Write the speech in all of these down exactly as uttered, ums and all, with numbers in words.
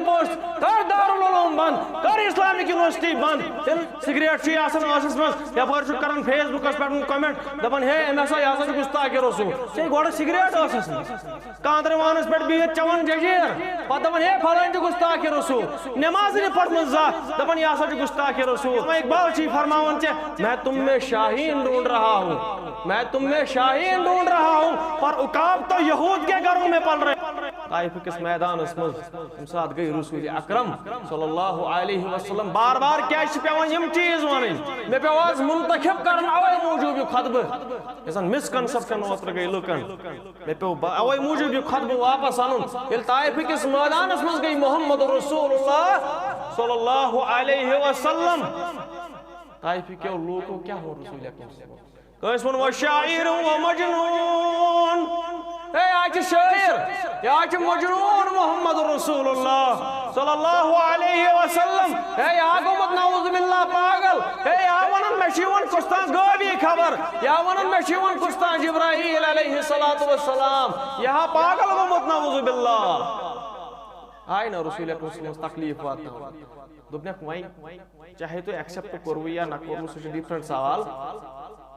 Post, کر دارالعلوم بند، کر اسلامک یونیورسٹی بند۔ تیٚلہِ سگریٹ چھُے آسان ٲسس منٛز، یپٲرۍ چھُ کران فیس بُکس پٮ۪ٹھ کمنٹ، دپان، ہے، أمۍ ہسا، یہِ ہسا چھُ گستاخ رسول۔ ژےٚ گۄڈٕ سگریٹ ٲسس منٛز، کاندرِ وانس پٮ۪ٹھ بِہِتھ چٮ۪وان ججیر، پتہٕ دپان، ہے، فلٲنۍ چھُ گستاخ رسول، نماز نہٕ پٔرمٕژ زانٛہہ، دپان، یہِ ہسا چھُ گستاخ رسول۔ علامہ اقبال چھُے فرماوان ژےٚ، میں تم میں شاہین ڈھونڈ رہا ہوں، میں تم میں شاہین ڈھونڈ رہا ہوں، پر عقاب تو یہود کے گھروں میں پل رہے۔ طائف کِس میدانس منٛز ییٚمہِ ساتہٕ گٔے رسول اکرم صلی اللہ علیہ وسلم، بار بار کیٛازِ چھِ پٮ۪وان یِم چیٖز وَنٕنۍ؟ مےٚ پیوٚو آز منتخب کرُن اوے موٗجوٗب یہِ خطبہٕ، یۄس زن مسکنسپشن اوترٕ گٔے لُکن۔ مےٚ پیوٚو با-، اوے موٗجوٗب یہِ خطبہٕ واپس اَنُن۔ ییٚلہِ طائف کِس مٲدانس منٛز گٔے محمد رسول اللہ صلی اللہ علیہ وسلم، طائف کیو لوٗکو کیٛاہ ووٚن رسول اکرم صلی اللہ علیہ وسلم؟ کٲنٛسہِ ووٚن، "وشاعر و مجنون"۔ ہے، یہِ چھُ شٲعر، یہِ چھُ مجنون محمد رسول اللہ صلی اللہ علیہ وسلم۔ ہے، یہِ گوٚمُت نعوذ باللہ پاگل۔ ہے، یہِ وَنان مےٚ چھُ یِوان کُستام غٲبی خبر، یہِ وَنان مےٚ چھُ یِوان کُستام جبرائیل علیہ الصلوۃ والسلام۔ یہِ پاگل گوٚمُت نعوذ باللہ۔ آے نہ رسول اکرم صلی اللہ علیہ وسلم تکلیف واتناوان۔ دوٚپنکھ، وۄنۍ چاہے تُہۍ ایکسپٹ کوٚروٕ یا نہ کوٚروٕ، سُہ چھُ ڈفرنٹ سوال۔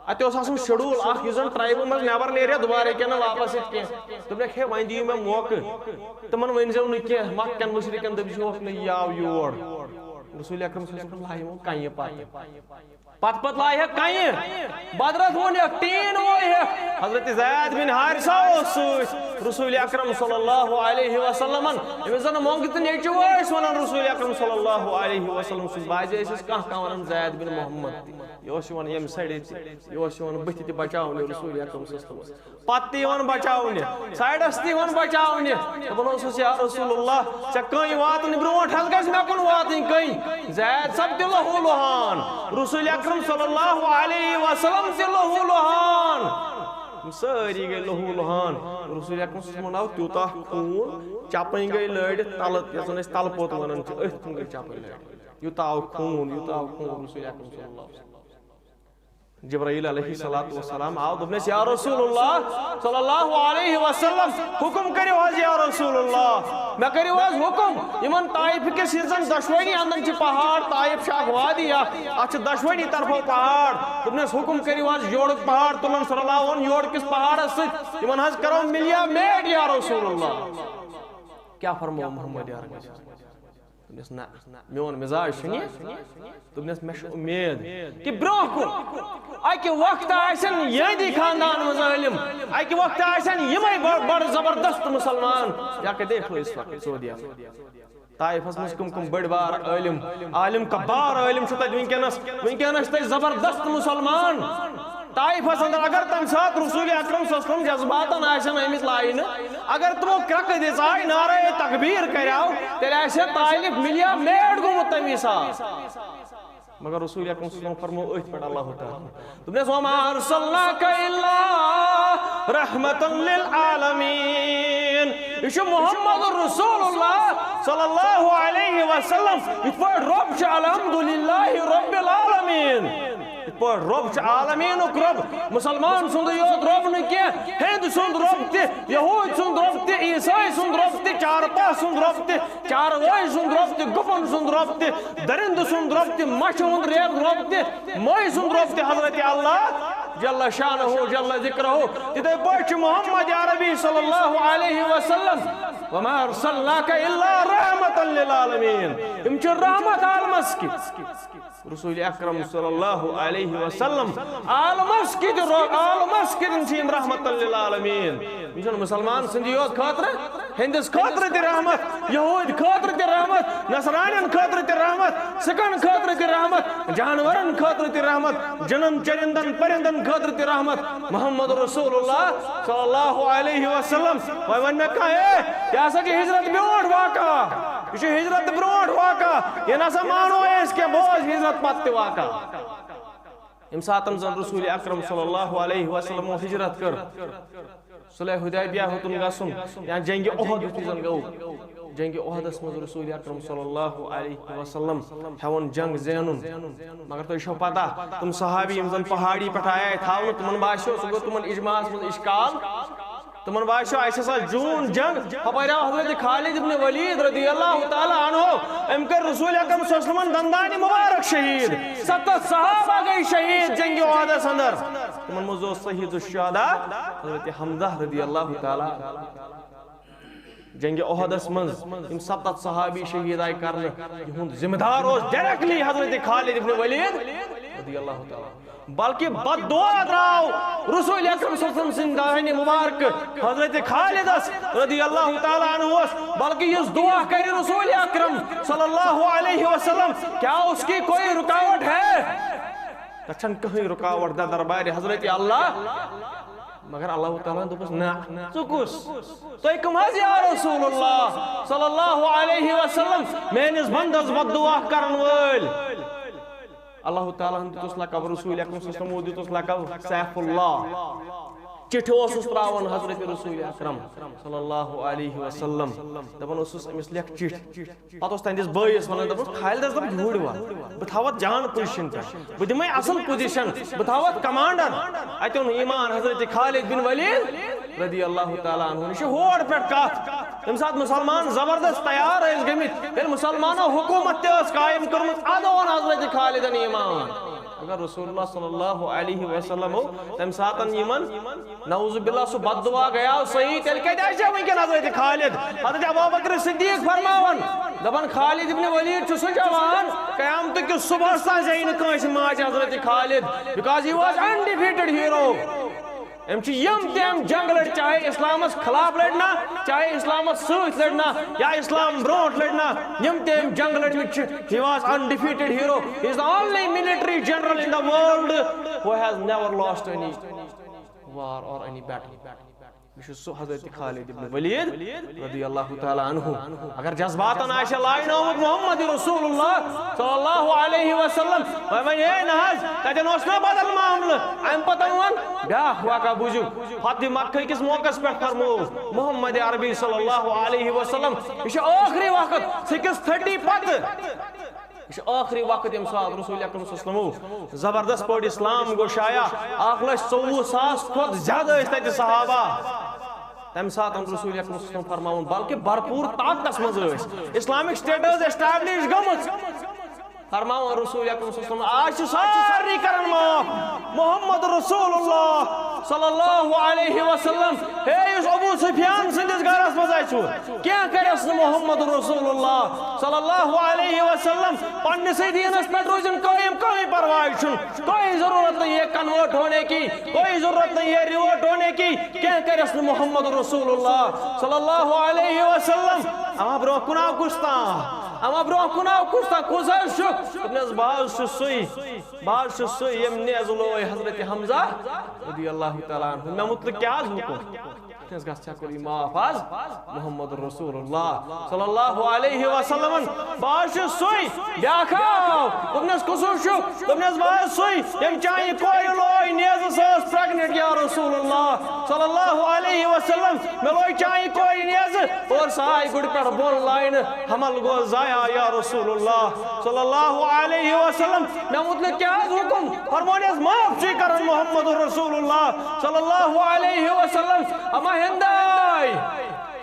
اَتہِ اوس آسان شیڈول اکھ، یُس زن ٹرایبہٕ منٛز نٮ۪بر نیرِ ہا، دُبارٕ ہیٚکہِ ہا نہٕ واپس یِتھ کینٛہہ۔ دوٚپنکھ، ہے، وۄنۍ دِیِو مےٚ موقعہٕ، تِمن ؤنۍ زیو نہٕ کینٛہہ، مکہٕ کٮ۪ن مُشرِکن دٔپۍ زِہوکھ نہٕ، یہِ آو یور۔ رسول اکرم صلی اللہ علیہ وسلم لایہِ وۄنۍ کنہِ پتہٕ۔ پتہٕ پتہٕ لایہِ ہا کنہِ، بدرس ووٚن ہیکھ، ٹیٖن ووٚن ہیکھ۔ حضرت زید بن حارثہ اوس سۭتۍ رسول اکرم صلی اللہ علیہ وسلمن۔ أمِس زن مۄنٛگہٕ تہٕ نیٚچوٗ ٲسۍ ونان رسول اکرم صلی اللہ علیہ وسلم سٕنٛدۍ۔ بعضے ٲسِس کانٛہہ کانٛہہ ونان زید بن محمد تہِ۔ یہِ اوس یِوان ییٚمہِ سایڈٕ تہِ، یہِ اوس یِوان بٕتھِ تہِ بچاونہِ رسول اکرم صلی اللہ علیہ وسلمس۔ پتہٕ تہِ یِوان بچاونہِ، سایڈس تہِ یِوان بچاونہِ۔ دپان اوسُس، یا رسول اللہ، ژےٚ کٔنۍ واتنہٕ برونٛٹھ حظ گژھِ مےٚ کُن واتٕنۍ کٔنۍ۔ زید صٲب تہِ لہو لُہان، رسول اکرم صلی اللہ علیہ وسلم تہِ لہو لُہان۔ یِم سٲری گٔے لہو لُہان۔ رسول اکرم صلی اللہ علیہ وسلمن آو تیوٗتاہ خوٗن، چپٕنۍ گٔے لٲرِتھ تلہٕ، یتھ زن أسۍ تلہٕ پوٚت ونان چھِ، أتھۍ کُن گٔے چپٕنۍ لٲرِتھ۔ یوٗتاہ آو خوٗن، یوٗتاہ آو خوٗن رسول اکرم صلی اللہ علیہ وسلم۔ جبرائیل علیہ الصلوۃ والسلام آو، دوٚپنَس، یا رسول اللہ صلی اللہ علیہ وسلم، حکم کٔرِو حظ یا رسول اللہ، مےٚ کٔرِو حظ حکم۔ یِمن طائف کِس یُس زن دۄشوٕنی اندن چھِ پہاڑ، طائف چھِ اکھ وادی اکھ، اتھ چھِ دۄشوٕنی طرفو پہاڑ۔ دوٚپنَس، حکم کٔرِو حظ یورُک پہاڑ تُلن سُہ رلاوُن یورٕ کِس پہاڑس سۭتۍ، یِمن حظ کرو مِلیا میٹ یا رسول اللہ۔ کیٛاہ فرموو محمد عربی؟ دوٚپنَس، نہ، میون مزاج چھُنہٕ یہِ۔ دوٚپنَس، مےٚ چھِ اُمید کہِ برٛونٛہہ کُن اَکہِ وقتہٕ آسن یِہنٛدی خاندان منٛز عٲلِم، اَکہِ وقتہٕ آسن یِمے بڑ-، بڑٕ زبردست مُسلمان۔ یا کہ دیکھ لو اس وقت سعودیہ۔ طائفس منٛز کم کم بٔڑۍ بار عٲلِم، عالم کبار عٲلِم چھُ تَتہِ وٕنکیٚنَس۔ وٕنکیٚنَس چھِ تَتہِ زبردست مُسلمان۔ طائفس اندر اگر تمہِ ساتہٕ رسول اکرم صلی اللہ علیہ وسلم جذباتن آسن آمٕتۍ لاینہٕ، اگر تِمو کرٛکہٕ دِژ آے، نعرہ تکبیر کریو، تیٚلہِ آسہِ ہا طائف مِلیا میٹ گوٚمُت تمی ساتہٕ۔ مگر رسول اکرم صلی اللہ علیہ وسلم فرمو أتھۍ پٮ۪ٹھ اللہ تعالیٰ۔ دوٚپنَس، "وما ارسلناک الا رحمتا للعالمین۔" یہِ چھُ محمد رسول اللہ صلی اللہ علیہ وسلم۔ یِتھ پٲٹھۍ رۄب چھُ الحمدللہ رب العالمین۔ یِتھ پٲٹھۍ رۄب چھُ عالمیٖنُک رۄب، مُسلمان سُنٛدُے یوت رۄب نہٕ کینٛہہ، ہیٚنٛدۍ سُنٛد رۄب تہِ، یہوٗدۍ سُنٛد رۄب تہِ، عیٖسٲے سُنٛد رۄب تہِ، چارپاہ سُنٛد رۄب تہِ، چاروٲے سُنٛد رۄب تہِ، گُپن سُنٛد رۄب تہِ، دٔرِنٛدٕ سُنٛد رۄب تہِ، مَچھِ ہُنٛد رٮ۪تھ رۄب تہِ، مٔہۍ سُنٛد رۄب تہِ حضرت اللہ جل شانہ جل ذکرہ۔ تِتھَے پٲٹھۍ چھُ محمد عربی صلی اللہ علیہ وسلم، "وما ارسلناک الا رحمتا للعالمین"۔ یِم چھِ رحمت عالمس کِتھ۔ رسول اکرم صلی اللہ علیہ وسلم عالمس کِتھ رو-، عالمس کِتھ چھِ یِم رحمت للعالمین۔ یِم چھِنہٕ مُسلمان سٕنٛدِ یوت خٲطرٕ، ہیٚنٛدِس خٲطرٕ تہِ رحمت، یہوٗدۍ خٲطرٕ تہِ رحمت، نصرانٮ۪ن خٲطرٕ تہِ رحمت، سِکن خٲطرٕ تہِ رحمت، جانورن خٲطرٕ تہِ رحمت، جِنن، چرندن، پرندن خٲطرٕ تہِ رحمت۔ محمد رسول اللہ صلی اللہ علیہ وسلم۔ وۄنۍ وَنہِ مےٚ کانٛہہ، "ہے، یہِ ہسا چھِ ہجرت برونٛٹھ واقعہ، یہِ چھُ ہجرت برونٛٹھ واقعہ، یہِ نسا مانو أسۍ کینٛہہ، بوز ہجرت پتہٕ تہِ واقعہ۔" ییٚمہِ ساتہٕ زن رسول اکرم صلی اللہ علیہ وسلم ہجرت کٔر، صلح حدیبیہ ہیوٚتُن گژھُن یا جنگِ احد یُتھُے زن گوٚو، جنگِ احدس منٛز رسول اکرم صلی اللہ علیہ وسلم ہٮ۪وان جنگ زینُن۔ مگر تۄہہِ چھو پتہ، تِم صحابی یِم زن پہاڑی پٮ۪ٹھ آیے تھاونہٕ، تِمن باسیو، سُہ گوٚو تِمن اجماعس منٛز اشکال۔ تِمن باسیو، اسہِ ہسا زیوٗن جنگ، ہپٲرۍ آو حضرت خالد ابن ولید رضی اللہ تعالیٰ عنہ، أمۍ کٔر رسول اکرم صلی اللہ علیہ وسلمن دندانِ مبارک شہید۔ ستتھ صحابہ گٔے شہید جنگِ احدس اندر۔ تِمن منٛز اوس سید الشہداء حضرت حمزہ رضی اللہ تعالیٰ۔ جنگِ احدس منٛز یِم ستتھ صحابی شہید آیہِ کرنہٕ، یِہُنٛد ذمہٕ دار اوس directly حضرت خالد ابن ولید رضی اللہ تعالیٰ۔ بلکہ بد دعا درٛاو رسول اکرم صلی اللہ علیہ وسلم سٕنٛدِ دہنہِ مبارک حضرت خالدس رضی اللہ تعالیٰ عنہ، بلکہ یُس دعا کرِ رسول اکرم صلی اللہ علیہ وسلم، کیا اس کی کوئی رکاوٹ ہے؟ تتھ چھنہٕ کٕہٕنۍ رکاوٹ، نہ دربارِ حضرت اللہ۔ مگر اللہ تعالیٰ ہن دوٚپُس، نہ، ژٕ کُس؟ تُہۍ کٕم حظ یا رسول اللہ صلی اللہ علیہ وسلم، میٲنِس بندس بد دعا کرن وٲلۍ؟ اللہ تعالیٰ ہن دیُتُس لقب، رسول اکرم صلی اللہ علیہ وسلمو دیُتُس لقب سیف اللہ۔ چِٹھِ اوسُس تراوان حضرت رسول اکرم صلی اللہ علیہ وسلم، دپان اوسُس، أمِس لیکھ چِٹھۍ۔ پتہٕ اوس تہنٛدِس بٲیِس ونان، دپان، خالدس دپ، یوٗرۍ وَل، بہٕ تھاوتھ جان position پٮ۪ٹھ، بہٕ دِمے اصل position، بہٕ تھاوتھ commander۔ اتہِ اوٚن ایمان حضرت خالد بن ولید رضی اللہ تعالیٰ عنہ۔ یہِ چھِ ہور پٮ۪ٹھ کتھ۔ ییٚمہِ ساتہٕ مسلمان زبردست تیار ٲسۍ گٔمٕتۍ، ییٚلہِ مسلمانو حکومت تہِ ٲس قائم کٔرمٕژ، ادٕ اوٚن حضرت خالدن ایمان۔ اگر رسول اللہ صلی اللہ علیہ وسلم تمہِ ساتہٕ یِمن، نعوذ باللہ، سُہ بد دعا گٔیاو صحیح، تیٚلہِ کتہِ آسہِ ہا وٕنکیٚن حضرت خالد؟ حضرت ابوبکر صدیق فرماوان، دپان، خالد ابن ولید چھُ سُہ جوان، قیامتہٕ کِس صبحس تام زینہِ نہٕ کٲنٛسہِ ماجہِ حضرت خالد، because he was undefeated hero۔ أمۍ چھِ یِم تہِ أمۍ جنگ لٔڑۍ، چاہے اسلامس خلاف لٔڑۍ نا، چاہے اسلامس سۭتۍ لٔڑۍ نا، یا اسلام برونٛٹھ لٔڑۍ نا، یِم تہِ أمۍ جنگ لٔڑمٕتۍ چھِ، he was undefeated hero۔ He is the only military general in the world who has never lost any war or any battle۔ یہِ چھُ سُہ حضرت خالد ابن ولید رضی اللہ تعالیٰ عنہ۔ اگر جذباتن آسہِ لاینومُت محمد رسول اللہ صلی اللہ علیہ وسلم، وۄنۍ وۄنۍ، ہے نہ حظ، تتٮ۪ن اوس نہ بدل معاملہٕ۔ امہِ پتہٕ ووٚن بیٛاکھ واقعہ، بوٗزِو، فتح مکہ کِس موقعس پٮ۪ٹھ فرموو محمد عربی صلی اللہ علیہ وسلم، یہِ چھُ ٲخری وقت، six thirty پتہٕ۔ یہِ چھُ ٲخری وقت، ییٚمہِ ساتہٕ رسول اکرم صلی اللہ علیہ وسلمو زبردست پٲٹھۍ اسلام گوٚو شایع۔ اکھ لچھ ژوٚوُہ ساس کھۄتہٕ زیادٕ ٲسۍ تتہِ صحابہ۔ تمہِ ساتہٕ رسول اکرم صلی اللہ علیہ وسلم فرماوُن، بلکہِ بھرپوٗر طاقتس منٛز ٲسۍ۔ اسلامک state ٲس establish گٔمٕژ۔ فرماوُن رسول اکرم صلی اللہ علیہ وسلم، آز چھِ سارنٕے کران معاف۔ محمد رسول اللہ صلی اللہ علیہ وسلم، ہے، یُس ابو سفیان سٕنٛدِس گرس منٛز اَژِ ہُہ، کینٛہہ کَرٮ۪س نہٕ محمد رسول اللہ صلی اللہ علیہ وسلم۔ پننِسٕے دیٖنس پٮ۪ٹھ روٗزِن قٲیِم، کٕہٕنۍ پرواے چھُنہٕ، کوئی ضرورت نہیں ہے convert ہونے کی، کوئی ضرورت نہیں ہے revert ہونے کی، کینٛہہ کَرٮ۪س نہٕ محمد رسول اللہ صلی اللہ علیہ وسلم۔ اما برونٛہہ کُن آو کُس تام، اما برونٛہہ کُن آو کُس تام، کُس حظ چھُ؟ دوٚپنَس، بہٕ حظ چھُس سُے، بہٕ حظ چھُس سُے، ییٚمۍ نیزٕ لوے حضرت حمزہ رضی اللہ تعالیٰ عنہ۔ مےٚ مُتلِق کیٛاہ حظ حُکُم؟ تٔمِس گژھِ ہا کوٚر یہِ معاف حظ محمد رسول اللہ صلی اللہ علیہ وسلم۔ بہٕ حظ چھُس سُے۔ بیٛاکھ آو، دوٚپنَس، کُس حظ چھُ؟ دوٚپنَس، بہٕ حظ سُے، ییٚمۍ چانہِ کورِ لوے نیزٕ، سۄ ٲس pregnant یا رسول اللہ صلی اللہ علیہ وسلم۔ مےٚ لوے چانہِ کورِ نیزٕ اور سۄ آیہِ گُرِ پٮ۪ٹھ بۄن لاینہٕ، حمل گوٚو ضایع یا رسول اللہ صلی اللہ علیہ وسلم۔ مےٚ مُتلِق کیٛاہ حظ حُکُم؟ فرمونَس، معاف چھُے کران محمد رسول اللہ صلی اللہ علیہ وسلم۔ اما ہِنداے،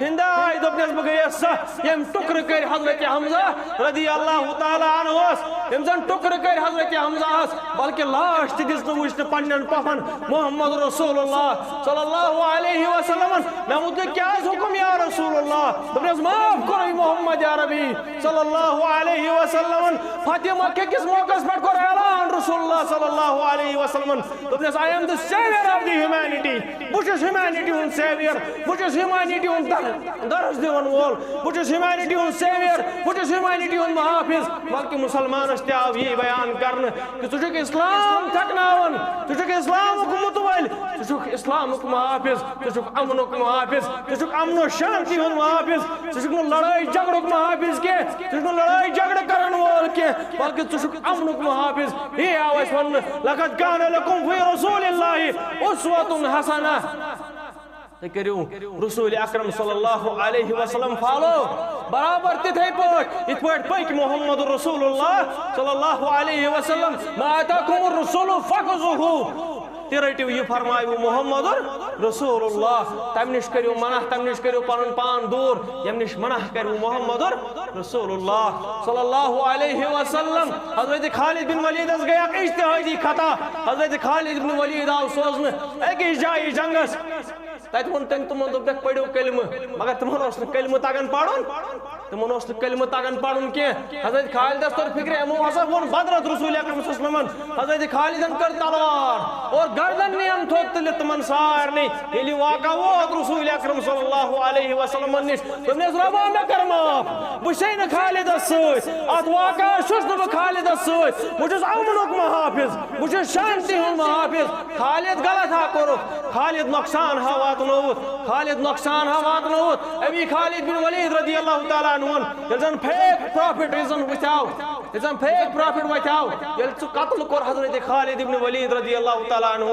ہِنداے، دوٚپنَس، بہٕ گٔیَس سۄ، ییٚمۍ ٹُکرٕ کٔرۍ حضرت حمزہ رضی اللہ تعالیٰ عنہس، ییٚمۍ زَن ٹُکرٕ کٔرۍ حضرت حمزہس، بلکہِ لاش تہِ دِژ نہٕ وٕچھنہٕ پننٮ۪ن پۄپھن محمد رسول اللہ صلی اللہ علیہ وسلمن۔ مےٚ ووٚن، تُہۍ کیٛازِ حُکُم یا رسول اللہ؟ دوٚپنَس، معاف کوٚرُے محمد عربی صلی اللہ علیہ وسلمن۔ فتح مکہ کِس موقعس پٮ۪ٹھ کوٚر اعلان رسول اللہ صلی اللہ علیہ وسلمن۔ دوٚپنَس، I am the savior of the humanity۔ بہٕ چھُس humanity ہُنٛد savior، بہٕ چھُس humanity ہُنٛد در-، درس دِوَن وول، بہٕ چھُس humanity ہُنٛد savior، بہٕ چھُس humanity ہُنٛد محافظ۔ بلکہِ مُسلمانَس تہِ آو یی بیان کرنہٕ کہِ ژٕ چھُکھ اِسلام تھَکناوان، ژٕ چھُکھ اِسلامُک مُتوٲلۍ، ژٕ چھُکھ اِسلامُک محافظ، ژٕ چھُکھ اَمنُک محافظ، ژٕ چھُکھ اَمن و شانتی ہُنٛد محافظ، ژٕ چھُکھ نہٕ لڑٲے جھگڑُک محافظ کینٛہہ، ژٕ چھُکھ نہٕ لڑٲے جھگڑٕ کرَن وول کینٛہہ، بلکہِ ژٕ چھُکھ اَمنُک محافظ۔ یی آو اَسہِ وَننہٕ، لقد کان لکم فی رسول اللہ اسوۃ حسنہ۔ تُہۍ کٔرِو رسول اکرم صلی اللہ علیہ وسلم follow برابر تِتھے پٲٹھۍ، یِتھ پٲٹھۍ پٔکۍ محمد رسول اللہ صلی اللہ علیہ وسلم۔ ما آتاکم الرسول فخذوہ۔ تہِ رٔٹِو، یہِ فرمایو محمد رسول اللہ۔ تَمہِ نِش کٔرِو منع، تَمہِ نِش کٔرِو پَنُن پان دوٗر، ییٚمہِ نِش منع کٔرِو محمد رسول اللہ صلی اللہ علیہ وسلم۔ حضرت خالد بن ولیدس گٔے اکھ اجتہادی خطا۔ حضرت خالد بن ولید آو سوزنہٕ أکِس جایہِ جنگس۔ تَتہِ ووٚن تٔمۍ تِمن، دوٚپُکھ، "پٔرِو کلمہٕ"، مگر تِمن اوس نہٕ کلمہٕ تگان پرُن۔ تِمن اوس نہٕ کلمہٕ تگان پرُن کینٛہہ۔ حضرت خالدس توٚر فکرِ، یِمو ہسا ووٚن بدرت رسول اکرم صلی اللہ علیہ وسلمن۔ حضرت خالدن کٔر تلوار اور گردن نِیَن تھوٚد تُلِتھ تِمن سارنٕے۔ ییٚلہِ یہِ واقعہ ووت رسول اکرم صلی اللہ علیہ وسلمن نِش، دوٚپنس، "رۄبا، مےٚ کر معاف، بہٕ چھُسے نہٕ خالدس سۭتۍ۔ اتھ واقعس چھُس نہٕ بہٕ خالدس سۭتۍ۔ بہٕ چھُس امنُک محافظ، بہٕ چھُس شانتی ہُنٛد محافظ۔ خالد غلط ہا کوٚرُکھ، خالد نۄقصان ہا واتنووُتھ، خالد نۄقصان ہا واتنووُتھ۔" امی خالد بن ولید رضی اللہ تعالیٰ عنہ ووٚن، ییٚلہِ زن fake prophet، ییٚلہِ زن وٕچھاو، ییٚلہِ زن fake prophet وۄتھیو، ییٚلہِ سُہ قتل کوٚر حضرت خالد ابن ولید رضی اللہ تعالیٰ عنہ،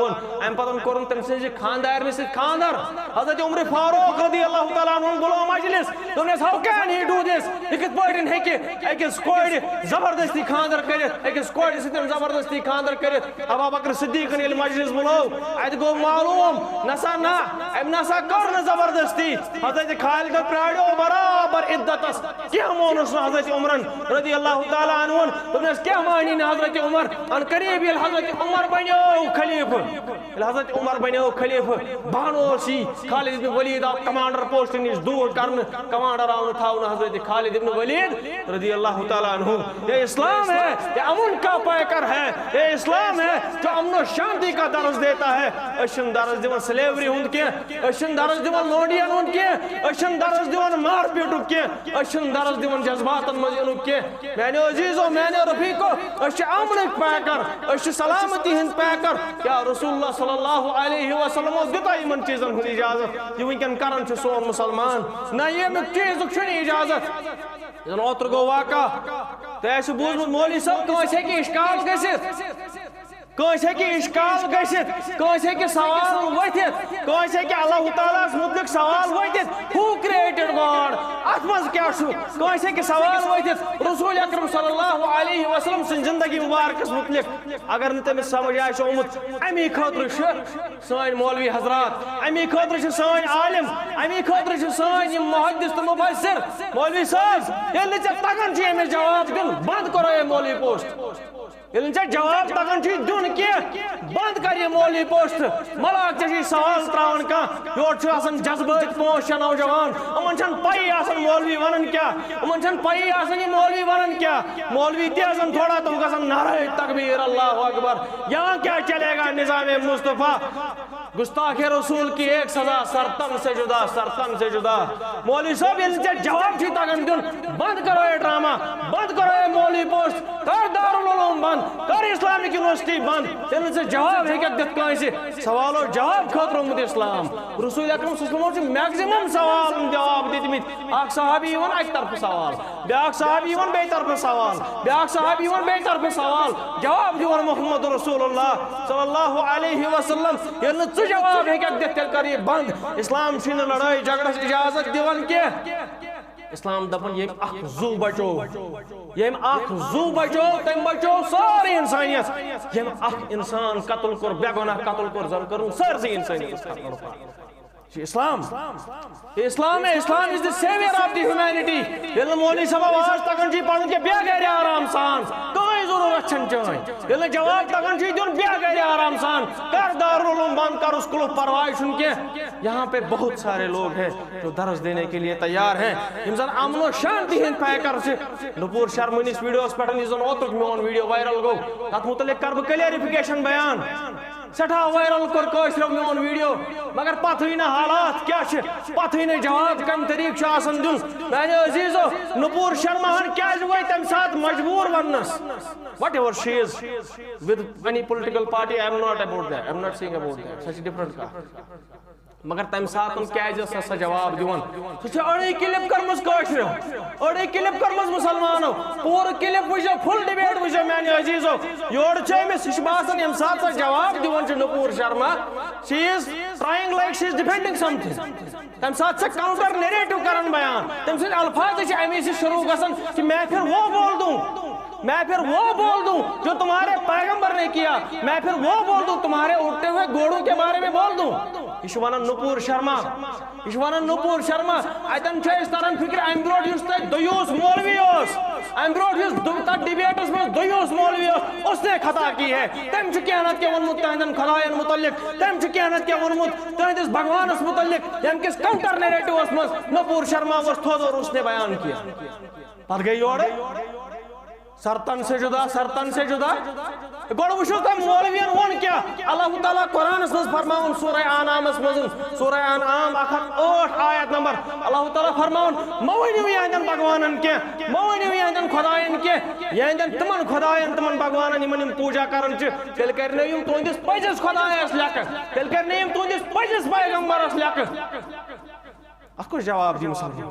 امہِ پتہٕ کوٚرُن تٔمۍ سٕنٛزِ خانٛدارنہِ سۭتۍ خانٛدر۔ حضرت عمر فاروق رضی اللہ تعالیٰ عنہ بُلوو مجلس، دوٚپنس، "How can he do this؟ یہِ کِتھ پٲٹھۍ ہیٚکہِ أکِس کورِ زبردستی خانٛدر کٔرِتھ، أکِس کورِ سۭتۍ زبردستی خانٛدر کٔرِتھ؟" ابا بکر صدیقن ییٚلہِ مجلس بُلوو، اتہِ گوٚو معلوم، نسا نہ، أمۍ نسا کٔر نہٕ زبردستی۔ حضرت خالدن پرٛاریو برابر عدتس، کینٛہہ مونُس نہٕ حضرت عمرن رضی اللہ تعالیٰ عنہن۔ دوٚپنس، کیٛاہ مانی نہٕ حضرت عمر؟ ان قریب ییٚلہِ حضرت عمر بنیو خلیفہٕ، ییٚلہِ حضرت عمر بنیو خلیفہٕ، بہانہٕ اوس یی، خالد ابن ولید آو کمانڈر پوسٹ نِش دوٗر کرنہٕ، کمانڈر آو نہٕ تھاونہٕ حضرت خالد ابن ولید رضی اللہ تعالیٰ عنہ۔ یہ اسلام ہے، یہ امن کا پیکر ہے، یہ اسلام ہے جو امن و شانتی کا درس دیتا ہے۔ أسۍ چھِنہٕ درس دِوان slavery ہُنٛد کینٛہہ، أسۍ چھِنہٕ درس دِوان لونڈین ہُنٛد کینٛہہ، أسۍ چھِنہٕ درس دِوان مار پیٹُک کینٛہہ، أسۍ چھِنہٕ درس دِوان جذباتن منٛز یِنُک کینٛہہ۔ میانیو عزیزو، میانیو رفیقو، أسۍ چھِ امنٕکۍ پیکر، أسۍ چھِ سلامتی ہٕنٛدۍ پیکر۔ کیا رسول اللہ صلی اللہ علیہ وسلمو دیُتا یِمن چیٖزن ہُنٛد اجازت؟ یہِ وٕنکیٚن کران چھُ سون مسلمان؟ نہ، ییٚمیُک چیٖزُک چھُنہٕ اجازت۔ یہِ زن اوترٕ گوٚو واقعہ، تۄہہِ آسہِ بوٗزمُت، مولوی صٲب، کٲنٛسہِ ہیٚکہِ اشکال گٔژھِتھ، کٲنٛسہِ ہیٚکہِ اشکال گٔژھِتھ، کٲنٛسہِ ہیٚکہِ سوال ؤتھِتھ، کٲنٛسہِ ہیٚکہِ اللہ تعالیٰ ہس مُتعلق سوال ؤتھِتھ، Who created God؟ اتھ منٛز کیٛاہ چھُ؟ کٲنٛسہِ ہیٚکہِ سوال ؤتھِتھ رسول اکرم صلی اللہ علیہ وسلم سٕنٛزِ زندگی مبارکس مُتعلق۔ اگر نہٕ تٔمِس سمجھ آسہِ آمُت، امی خٲطرٕ چھِ سٲنۍ مولوی حضرات، امی خٲطرٕ چھِ سٲنۍ عالم، امی خٲطرٕ چھِ سٲنۍ یِم محدث تہٕ مفسر۔ مولوی صٲب، ییٚلہِ نہٕ ژےٚ تگان چھُ أمِس جواب دیُن، بنٛد کرو یہِ مولوی پوسٹ۔ ییٚلہِ نہٕ ژےٚ جواب تگان چھُے دیُن کینٛہہ، بنٛد کر یہِ مولوی پوسٹ۔ ملاک ژےٚ چھُے سوال تراوان کانٛہہ، یورٕ چھُ آسان جذبٲتۍ پانٛژھ شےٚ نوجوان، یِمن چھَنہٕ پَیی آسان مولوی وَنان کیٛاہ، یِمن چھَنہٕ پَیی آسان یہِ مولوی وَنان کیٛاہ۔ مولوی تہِ آسان تھوڑا، تِم گژھن نعرہ تکبیر، اللہ اکبر، یہاں کیا چلے گا نظام مصطفیٰ۔ گستاخ رسول کی ایک سزا، سرتن سے جدا، سرتن سے جدا۔ مولوی صٲب، ییٚلہِ نہٕ ژےٚ جواب چھُے تگان دیُن، بنٛد کرو یہِ ڈرامہ، بنٛد کرو یہِ مولوی پوسٹ، کر دارالعلوم بنٛد، کر اسلامک یونیورسٹی بنٛد۔ ییٚلہِ نہٕ ژےٚ جواب ہیٚککھ دِتھ کٲنٛسہِ، سوالو جواب خٲطرٕ آمُت اسلام۔ رسول اکرم صلی اللہ علیہ وسلم چھُ میکزیمم سوال جواب دِتمٕتۍ۔ اکھ صحابی یِوان اکہِ طرفہٕ سوال، بیٛاکھ صحابی یِوان بیٚیہِ طرفہٕ سوال، بیٛاکھ صحابی یِوان بیٚیہِ طرفہٕ سوال، جواب دِوان محمد رسول اللہ صلی اللہ علیہ وسلم۔ ییٚلہِ نہٕ ژٕ جواب ہیٚککھ دِتھ، تیٚلہِ کر یہِ بنٛد۔ اسلام چھُے نہٕ لڑٲے جھگڑس اجازت دِوان کینٛہہ۔ اسلام دپان، ییٚمۍ اکھ زُو بچوو، ییٚمۍ اکھ زُو بچوو، تٔمۍ بچوو سٲرٕے انسانیت۔ ییٚمۍ اکھ انسان قتل کوٚر، بے گناہ قتل کوٚر، زن کٔرٕن سٲرسٕے انسانیتس قتل۔ چھُ اسلام۔ اسلام ہے، اسلام is the savior of the humanity۔ ییٚلہِ نہٕ مولوی صٲب آواز تگان چھُے پرُن کینٛہہ، بیٚہہ گرِ آرام سان، کٕہٕنۍ ضروٗرت چھَنہٕ چٲنۍ۔ ییٚلہِ نہٕ جواب تگان چھُے دیُن، بیٚہہ گرِ آرام سان، کر دارالعلوم بنٛد، کرُس قلف، پرواے چھُنہٕ کینٛہہ۔ یہاں پہ بہت سارے لوگ ہیں جو درس دینے کے لیے تیار ہیں، یِم زن امن و شانتی ہٕنٛدۍ پیکر چھِ۔ نپور شرمٲنِس ویڈیوس پٮ۪ٹھ، یُس زن اوترُک میون ویڈیو وائرل گوٚو، تتھ متعلق کرٕ بہٕ clear clarification بیان۔ سٮ۪ٹھاہ وائرل کوٚر کٲشرٮ۪و میون ویڈیو، مگر پتہٕے نہٕ حالات کیٛاہ چھِ، پتہٕے نہٕ جواب کمہِ طریقہٕ چھُ آسان دیُن۔ میانیو عزیزو، نپور شرماہن کیٛازِ وٲتۍ تمہِ ساتہٕ مجبوٗر oneness? Whatever she is with any political party, I am not about that, I am not saying about that, سۄ چھِ different کتھ۔ مگر تمہِ ساتہٕ کیٛازِ ٲس نہٕ سۄ جواب دِوان؟ سۄ چھِ أڑٕے clip کٔرمٕژ کٲشرٮ۪و، أڑٕے clip کٔرمٕژ مُسلمانو، پوٗرٕ clip وٕچھزیو، full debate وٕچھزیو میانیو عزیزو۔ یورٕ چھِ أمِس، یہِ چھِ باسان ییٚمہِ ساتہٕ سۄ جواب دِوان چھِ Nupur Sharma, she is trying like she is defending something۔ تمہِ ساتہٕ سۄ counter narrative کران بیان، تٔمۍ سٕنٛدۍ الفاظ چھِ امی سۭتۍ شروع گژھان کہ میں پھر وہ بول دوں۔ میں پھر وہ بول دوں جو تمہارے پیغمبر نے کیا، میں پھر وہ بول دوں، تمہارے اڑتے ہوئے گھوڑوں کے بارے میں بول دوں۔ یہ چھُ ونان نپور شرما، یہ چھُ ونان نپور شرما۔ اتن چھُ اسہِ تران فکر، امہِ برونٛٹھ یُس تتہِ دیوس مولوی اوس، امہِ برونٛٹھ یُس دُ-، تتھ ڈبیٹس منٛز دیوس مولوی اوس، اس نے خطا کی ہے۔ تٔمۍ چھُ کینٛہہ نتہٕ کینٛہہ ووٚنمُت تہنٛدٮ۪ن خداین متعلق، تٔمۍ چھُ کینٛہہ نتہٕ کینٛہہ ووٚنمُت تہنٛدِس بھگوانس متعلق، ییٚمہِ کِس کاؤنٹر نیریٹوس منٛز نپور شرما اوس تھوٚد اور اس نے بیان کیا۔ پتہٕ گٔے یورٕ۔ سرتن سے جدا، سرتن سے جدا۔ گۄڈٕ وٕچھِو تۄہہِ مولوین ووٚن کیٛاہ۔ اللہ تعالیٰ قرآنس منٛز فرماوان سورہ انعامس منٛز، سورہ انعام اکھ ہتھ ٲٹھ آیت نمبر، اللہ تعالیٰ فرماوان، مہ ؤنِو یِہنٛدٮ۪ن بھگوانن کینٛہہ، مہ ؤنِو یِہنٛدٮ۪ن خداین کینٛہہ، یِہنٛدٮ۪ن تِمن خداین، تِمن بھگوانن یِمن یِم پوٗجا کران چھِ، تیٚلہِ کرنٲیِو یِم تُہنٛدِس پٔزِس خدایس لیکہٕ، تیٚلہِ کرنٲیِو یِم تُہنٛدِس پٔزِس پیغمبرس لیکہٕ۔ اتھ کُس جواب دی مسلمان؟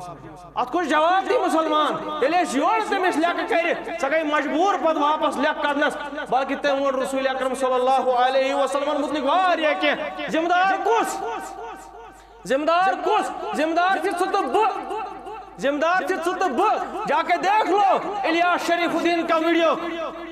اتھ کُس جواب دی مسلمان؟ ییٚلہِ أسۍ یورٕ تٔمِس لیکہٕ کرِ، سۄ گٔے مجبوٗر پتہٕ واپس لیکہٕ کڑنس، بلکہِ تٔمۍ ووٚن رسول اکرم صلی اللہ علیہ وسلمن متعلق واریاہ کینٛہہ۔ ذمہٕ دار کُس؟ ذمہٕ دار کُس؟ ذمہٕ دار چھِ ژٕ تہٕ بہٕ۔ ذمہ دار چھِ ژٕ تہٕ بہٕ۔ جا کے دیکھ لو الیاس شریف الدین کا ویڈیو،